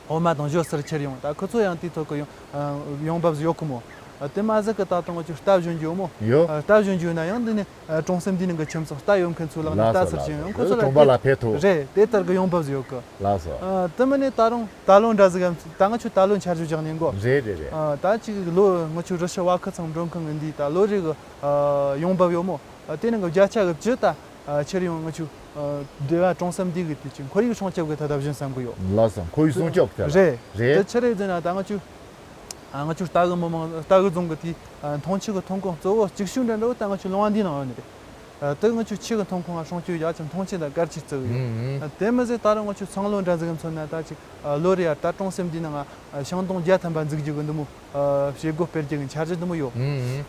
འོ་མ་དང་ཞོ་ཟུར་ཁྱེར་ཡོང་། ད་ཁོ་ཚོ་ཡང་དེའི་ཐོག་གི་ཡོང་ཨ་ཡོང་འབབ་ཡོད་གི་མོ། ཨ་དེ་མ་ཟད་གི་ད་དུང་ང་ཚོས་རྟ་བཞོན་རྒྱུ་ཡོད་མོ། ཡོད། ཨ་རྟ་བཞོན་རྒྱུ་ཡོད་ན་ཡང་འདི་ནི་ཨ་གྲོང་གསེབ་འདི་ནང་གི་ཁྱིམ་ཚང་རྟ་ཡོད་མཁན་ཚོ་ལག་ནས་ལགས་སོ། རྟ་ཟུར་ལགས་ཞིག་ཡོང་། སོ། ཁོ་ཚོ་ལ་གྲོང་པ་དེ་ལ་ཕེབས་ཐུབ། རེད། དེ་ལྟར་གི་ཡོང་འབབ་ཡོད་གི། ལགས་སོ། ཨ་དེ་མིན་ནི་ད་རུང་རྟ་ལོ་འདྲ་ཟིག་གམ། ད་ང་ཚོས་རྟ་ལོ་འཆར་གཞི་བཞག་ནས་གོ། རེད་རེད་རེད། ཨ་ད་ཅིག་ལོ་ང་ཚོའི་རུ་ཆུ་བ་ཁུལ་ཚང་མ་འགྲོ་མཁན་གི་འདི་ད་ལོ་རེ་གི་ཨ་ཡོང་འབབ་ཡོད་མོ། ཨ་དེ་ནང་གི་བརྒྱ་ཆ་གི་བཅུ་ད་ཨ་ཁྱེར་ཡོང་ང་ཚོས་ཨ་སྡེ་བ་གྲོང་གསེབ་འདི་གི་དེ་ཅིག་ཁོར་ཡུག་སྲུང་སྐྱོབ་གི་ཐད་ད་བཞིན་བསམ་གི་ཡོད། ལགས་སོ། ཁོར་ཡུག་སྲུང་སྐྱོབ་ཐད་ལ། རེད། རེད། དེ་ཆི་རེད་ཟེར་ན་ད་ང་ཚོས་ཨ་ང་ཚོའི་རྟ་གི་མི་མང་རྟ་གི་རྫོང་གི་དེའི་ཨ་འཐུང་ཆུ་གི་ཐོན་ཁུངས་གཙོ་བོ་གཅིག་ཤོས་འདྲ་འདྲ་བོ་ད་ང་ཚོའི་ལུང་བ་འདིའི་ནང་ཡོད་ནི་རེད། ཨ་དེ་ང་ཚོའི་ཆུ་གི་ཐོན་ཁུངས་ང་སྲུང་སྐྱོབ་ཡག་ཅིག་མཐོང་ཆེན་དང་གལ་ཆེ་བརྩི་གི་ཡོད། ཨ་དེ་མི་ཟད་ད་རུང་ང་ཚོའི་ཚང་ལོ་འདྲ་ཟིག་གམ་མཚོན་ན་ད་ཅིག་ཨ་ལོ་རེ་ཡར་ད་གྲོང་གསེབ་འདིའི་ནང་ང་ཤིང་སྡོང་བརྒྱ་ཐམ་པ་འཛུགས་རྒྱུ་གི་འདི་མོ་ཨ་བྱེད་སྒོ་སྤེལ་རྒྱུ་གི་འཆར་གཞི་འདི་མོ་ཡོད།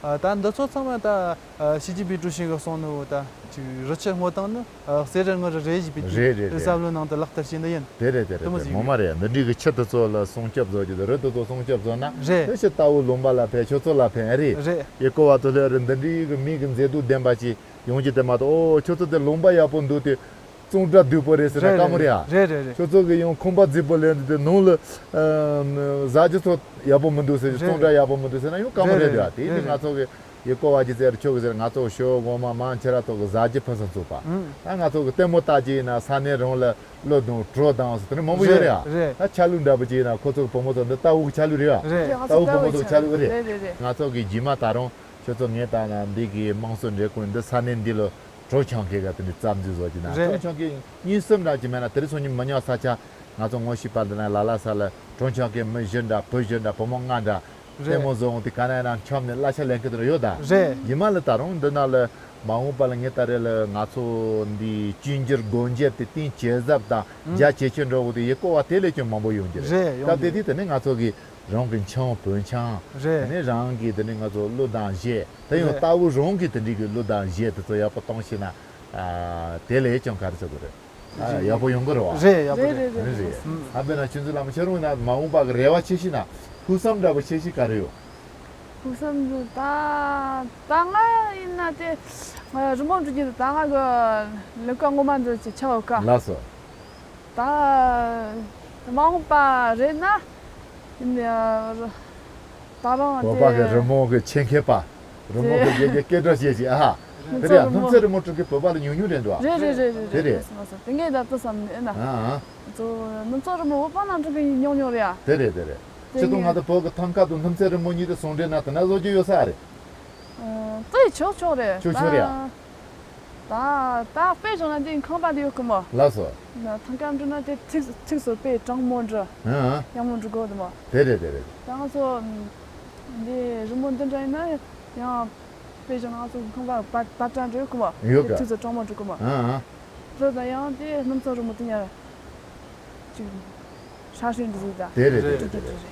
ཨ་ད་འདི་ཚོ་ཚང་མ་ད་ཨ་ཞི་ཅིན་ཕིང་ཀྲུའུ་ཞི་གིས་གསུངས་ནོ་ད་ཅིག་རི་ཆུ་སྔོ་བཏང་ནི་ཨ་གསེར་རི་དངུལ་རི་རེད་ཞེས་པའི་རེད་རེད་རེད། བསམ་བློའི་ནང་དུ་ལག་བསྟར་བྱས་ནི་ཡིན། དེ་རེད་དེ་རེད། དེ་མོ་དེ་ཟིག་ངོ་མ་རེད། འདི་འདྲའི་གི་ཆུ་དེ་ཚོ་ལ་སྲུང་སྐྱོབ་བཟོ་རྒྱུ་དང་རི་དེ་ཚོ་སྲུང་སྐྱོབ་བཟོ་ན། རེད། དེ་ཕྱི་རྟ་བོ་ལུང་པ་ལ་ཕེབས། ཁྱོད་ཚོ་ལ་ཕེབས། ཨ་རེད། རེད། ཡུལ་སྐོར་བ་ཚོ་ལ་རེད། འདི་འདྲའི་གི་མི་གི་མཛེས་སྡུག་ལྡན་པ་ཅིག་ཡོང་རྒྱུ་དེ་མ་གཏོགས། ཨོ་ཁྱོད་ཚོ་དེ་ལུང་པ་ཡག་པོ་འདུག་དེ་གཙང་སྦྲ་སྡུག་པོ་རེད་ཟེར་ན་རེད་དཀའ་མོ་རེད་ཨ། རེད་རེད་རེད། ཁྱོད་ཚོ་གི་ཡང་ཁང་པ་རྫིག་པོ་ལེན་དུས་དེ་ནང་ལ་ཨ་ཟ་རྒྱུ་ཚོ་ཡག་པོ་མི་འདུག་ཟེར། རེད། གཙང་སྦྲ་ཡག་པོ་མི་འདུག་ཟེར་ན་ཡང་དཀའ་མོ་རེད་རེད་དེ། རེད་རེད། དེ་ང་ཚོ་གི་ཡུལ་སྐོར་བ་གི་ཟེར་ཆོག་གི་ཟེར། ང་ཚོ་ཞོ་འོ་མ་མང་ཆེ་ར་ཐོག་གི་ཟ་རྒྱུ་ཕུན་སུམ་ཚོགས་པ། ཨང་། ད་ང་ཚོ་གི་ལྟད་མོ་ལྟ་རྒྱུ་ཡིན་ན་ས་གནས་རང་ལ་གླུ་དང་བྲོ་དང་ཟེར་དེ་འདྲ་མང་པོ་ཡོད་རེད་ཨ། རེད། ད་ཆ་ལུགས་འདྲ་པོ་ཅིག་ཡིན་ན་ཁོ་ཚོ་གི་བུ་མོ་ཚོ་འདི་རྟ་བོ་གི་ཆ་ལུགས་རེད་ཨ། རེད། རྟ་བོ་བུ་མོ་ཚོ་གི་ཆ་ལུགས་རེད། རེད་རེད་རེད། ང་ཚོ་གི་རྗེས་མ་ད་རུང་ཁྱོད་ཚོ་ངས་ལྟ་ན་འདི་གི་དམངས་སྲོལ་འབྲེལ་ཁོངས་འདི་ས་གནས་འདི་ལ་གྲོ་ཆང་ཁེ་ག་དེ་འདྲའི་རྩ་འཛུགས་བཟོ་གྱི་ན། རེད། གྲོ་ཆང་ཁེ་གཉིས་གསུམ་འདྲ་ཅིག་མེད་ན་དེ་རིང་སང་ཉིན་མི་ཉག་ས་ཆ་ང་ཚོ་ངོ་ཤེས་པ་འདི་ན་ལ་ལ་ས་ལ་གྲོ་ཆང་ཁེ་མི་བཞི་འདྲ་བུ་བཞི་འདྲ་བུ་མོ་ལྔ་འདྲ། རེད། ལྟད་མོ་བཟོ་འོང་དུས་ག་ན་ཡིན་ན་འཁྱམས་ནས་གླ་ཆ་ལེན་གི་དེ་འདྲ་ཡོད་ད། རེད། རྗེས་མ་ལ་ད་རུང་འདི་ན་ལ་མ་འོངས་པ་ལ་ངས་ད་རེས་ལ་ང་ཚོ་འདི་བཅོས་བསྒྱུར་སྒོ་འབྱེད་དེ་གཏིང་ཇེ་ཟབ་དང་ཨང་། རྒྱ་ཇེ་ཆེར་འགྲོ་འོང་དུས་ཡུལ་སྐོར་བ་དེ་ལས་ཀྱང་མང་པོ་ཡོང་གི་རེད། རེད། ཡོང་སྐབས་དེ་གི་དུས་དེ་ནས་ང་ཚོ་གི་རང་གི་འཆང་བོད་འཆང་། རེད། དེ་ནས་རང་གི་དེ་ནས་ང་ཚོ་གླུ་དང་གཞས་དེ་ཡང་རེད། རྟ་བོ་རང་གི་དེ་འདྲའི་གི་གླུ་དང་གཞས་དེ་ཚོ་ཡག་པོ་གཏོང་ཤེས་ན། ཨ་དེ་ལས་ཀྱང་ག་རེ་ཟེར་དགོས་རེད། ཨ་ཡག་པོ་ཡོང་གི་རེད་བ། རེད། ཡག་པོ་རེད། རེད་རེད། རེད་རེད། ཨ་དཔེར་ན་ཆུ་འཛིན་བླ་མ་ཁྱེད་རང་ཡིན་ན་མ་འོངས་པ་གི་རེ་བ་ཆེ་ཤོས་ན་ཕུགས་བསམ་འདྲ་པོ་ཆེ་ཤོས་ག་རེ་ཡོད། ཕུགས་བསམ་འདི་ད་ད་ང་ཡིན་ན་དེ་ང་རི་མོ་འབྲི་རྒྱུ་དེ་ད་ང་གི་ལས་ཀ་ངོ་མ་འདི་ཆ་ཆ་ཡོད་ཀ། ལགས་སོ། ད་མ་འོངས་པ་རེད་ན་ཡིན་ད་རུང་བོད་པ་གི་དེ་རི་མོ་གི་ཆེད་མཁས་པ། རི་མོ་གི་དེ་དགེ་རྒན་སྐད་གྲགས་ཅན་ཞིག་ཨ་ཧ། དེ་རེད་ཡ། སྣུམ་ཚོན་རི་མོ་འབྲི་མཁན་བོད་པ་ལ་ཉུང་ཉུང་རེད་འདུག་ཨ། རེད་རེད་རེད་རེད། དེ་རེད། རེད་སོང་སོང་། དེ་ངས་ད་ལྟ་བསམ་ནས་ཨེ་ན། ཨ་ཨ། ཚོ་སྣུམ་ཚོན་རི་མོ་བོད་པ་ནང་འབྲི་མཁན་ཉུང་ཉུང་རེད་ཡ། དེ་རེད་དེ་རེད། དེ་སྤྱིར་བཏང་ང་ངས་ད་བོད་ཀྱི་ཐང་ཀ་དང་སྣུམ་ཚོན་རི་མོ་གཉིས་དེ་ཟུང་འབྲེལ་ན་དེ་ན་བཟོ་རྒྱུ་ཡོད་ས་རེད། ཨ་དེ་ཆོག་ཆོག་རེད། ཆོག་ཆོག་རེད་ཡ། ད་ད་དཔེ་བཞག་ན་དེ་ཁང་པ་དེ་ཡོད་གི་མོ། ལགས་སོ། ན་ཐང་ཀ་འབྲི་ན་དེ་ཚིགས་ཚིགས་སུ་དཔེ་དྲང་མོ་འབྲི། ཨ་ཨ། ཡག་མོ་འབྲི་དགོས་དེ་མོ། དེ་རེད་དེ་རེད། ད་ང་ཚོ་འདི་རི་མོ་འདི་འདྲ་ཡིན་ན་ཡང་དཔེ་བཞག་ན་ང་ཚོ་ཁང་པ་པ་པ་ཏྲ་འབྲི་ཡོད་གི་མོ། ཡོད་ག་དེ་ཚིགས་སུ་དྲང་མོ་འབྲི་གི་མོ། ཨ་ཨ། འདི་ད་ཡང་དེ་སྣུམ་ཚོན་རི་མོ་དེ་ཉར་ཅིག་ཧྲ་ཧྲི་འབྲི་ཟིག་ད། དེ་རེད་དེ་རེད་དེ་རེད།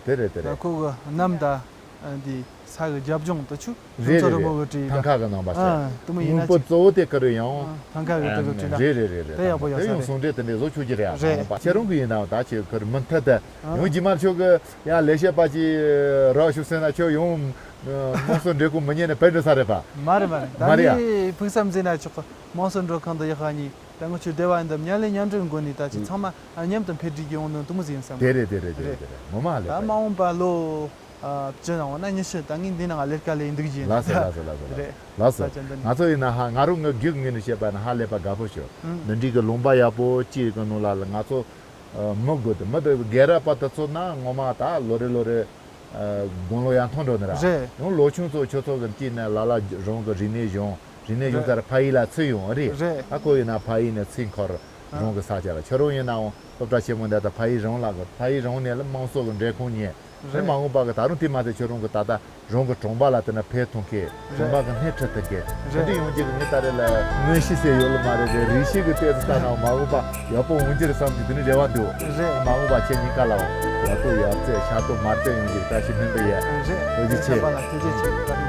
དེ་རེད་དེ་རེད། ད་ཁོ་གི་གནམ་ད། ཨ་འདི་ས་གི་རྒྱབ་ལྗོངས་དུ་ཆུ། རེད་རེད་རེད། ཐང་ཀ་གི་ནང་པ་ཨ་ཞིག་དུ་མ་ཡིན་ན་སྔོན་པོ་ཅིག་གཙོ་བོ་དེ་ཀ་རུ་ཡང་། ཨ་ཐང་ཀ་གི་དུ་གི་བྲིས་ན་རེད་རེད་རེད་རེད། དེ་ཡག་པོ་ཡོད་ས་རེད། དེ་ཡང་ཟུང་འབྲེལ་དེ་འདྲའི་བཟོ་ཆོག་གི་རེད་ཨ། རེད། ཁྱེད་རང་གི་ཡིན་ནའང་ད་ཁྱེད་ཀར་མུ་མཐུད་དུ་ཨ་ཡང་རྗེས་མར་ཁྱོད་ཀྱི་ཡང་ལས་བྱེད་པ་ཅིག་རག་ཤོག་ཟེར་ན་ཁྱོད་ཡང་དམངས་སྲོལ་འབྲེལ་ཁོངས་མི་ཉན་ནས་ཕར་འགྲོ་ས་རེད་པ། མ་རེད་མ་རེད། མ་རེད་ཨ། ད་ངས་ཕུགས་བསམ་བཟོས་ན་ཆོག་གི། དམངས་སྲོལ་འབྲེལ་ཁང་དུ་ཡག་ཤ་གཉིས། ད་ང་ཚོའི་སྡེ་བ་འདི་མཉམ་ལས་མཉམ་འབྲེལ་སྒོ་ནས་ད་ཅི་ཚང་མ་མཉམ་དུ་འཕེལ་རྒྱས་ཀྱི་ཡོང་ནོ་དུ་མོ་ཟིག་ཡིན་བསམ། དེ་རེད་དེ་རེད་དེ་རེད་དེ་རེད། ངོ་མ་ལེགས་ད་པ་མ་ཡིན། འོངས་པ་ལོ་ཨ་བཅུ་ནང་འོ་ན་ཉི་ཤུ་ད་ངས་འདི་ནང་ལས་ཀ་ལས་འདུག་གི་ཡིན། ལགས་སོ་ལགས་སོ་ལགས་སོ་རེད། ལགས་སོ། ད་ཅི་འདི་ནས་ང་ཚོ་ཡིན་ན་ཧ་ང་རང་ངའི་རྒྱུགས་ངོས་ནས་བཤད་པ་ན་ཧ་ལས་པ་དགའ་པོ་བྱུང་། ཨང་། འདི་འདྲའི་གི་ལུང་པ་ཡག་པོ་ཅིག་གི་ནང་ལ་ལ་ང་ཚོ་མི་དགོས་དེ་མི་དེ་རྒན་རབས་པ་དེ་ཚོ་ན་ངོ་མ་ད་ལོ་རེ་ལོ་རེ། དགུང་ལོ་ཡར་ཐོན་འགྲོ་ནི་ར། རེད། ཡང་ལོ་ཆུང་ཚོ་ཁྱོད་ཚོ་གི་དཀྱིལ་ནས་ལ་ལ་རང་གི་རིག་གནས་སྦྱོང་། རིག་གནས་སྦྱོང་རེད། ཚར་ཕ་ཡུལ་ལ་ཚུར་ཡོང་རེད། རེད། ཨ་ཁོ་ཡིན་ན་ཕ་ཡུལ་ནས་ཚུར་འཁོར། ཨ། རང་གི་ས་ཆ་ལ་ཁྱོད་རང་ཡིན་ནའང་སློབ་གྲྭ་ཆེན་མོ་འདི་ད་ཕ་ཡུལ་རང་ལ་གི་ཕ་ཡུལ་རང་ནས་ལ་དམངས་སྲོལ་གི་འབྲེལ་ཁོངས་ཉན། རེད། དེ་མ་འོངས་པ་གི་ད་རུང་དེ་མ་ཟད་ཁྱོད་རང་གི་ད་ལྟ་རང་གི་གྲོང་པ་ལ་དེ་ན་ཕེབས་ཐུབ་མཁན། རེད། གྲོང་པ་གི་སྣེ་ཁྲིད་ཐུབ་མཁན། རེད། དེ་འདྲ་ཡོང་རྒྱུ་གི་ངས་ད་རེས་ལ་དངོས་གཞི་ཟེར་ཡོད་ལ་མ་རེད་རེད། རིགས་ཤིག་གི་ལྟས་སུ་ལྟ་ན་མ་འོངས་པ་ཡག་པོ་འོང་རྒྱུ་རེད་བསམ་གྱི་དེ་ནི་རེ་བ་འདུག་རེད། མ་འོངས་པ་ཁྱེད་གཉིས་ཀ་ལའང་ཡག་པོ་ཡག་རྩེ་ཤ་སྟོབས་མར་རྩེ་ཡོང་རྒྱུ་བཀྲ་ཤིས་སྨོན་པ་ཡོད། རེད། ཐུགས་རྗེ་ཆེ། བཀྲ་ཤིས་བདེ་ལེགས། ཐུགས་རྗེ་ཆེ།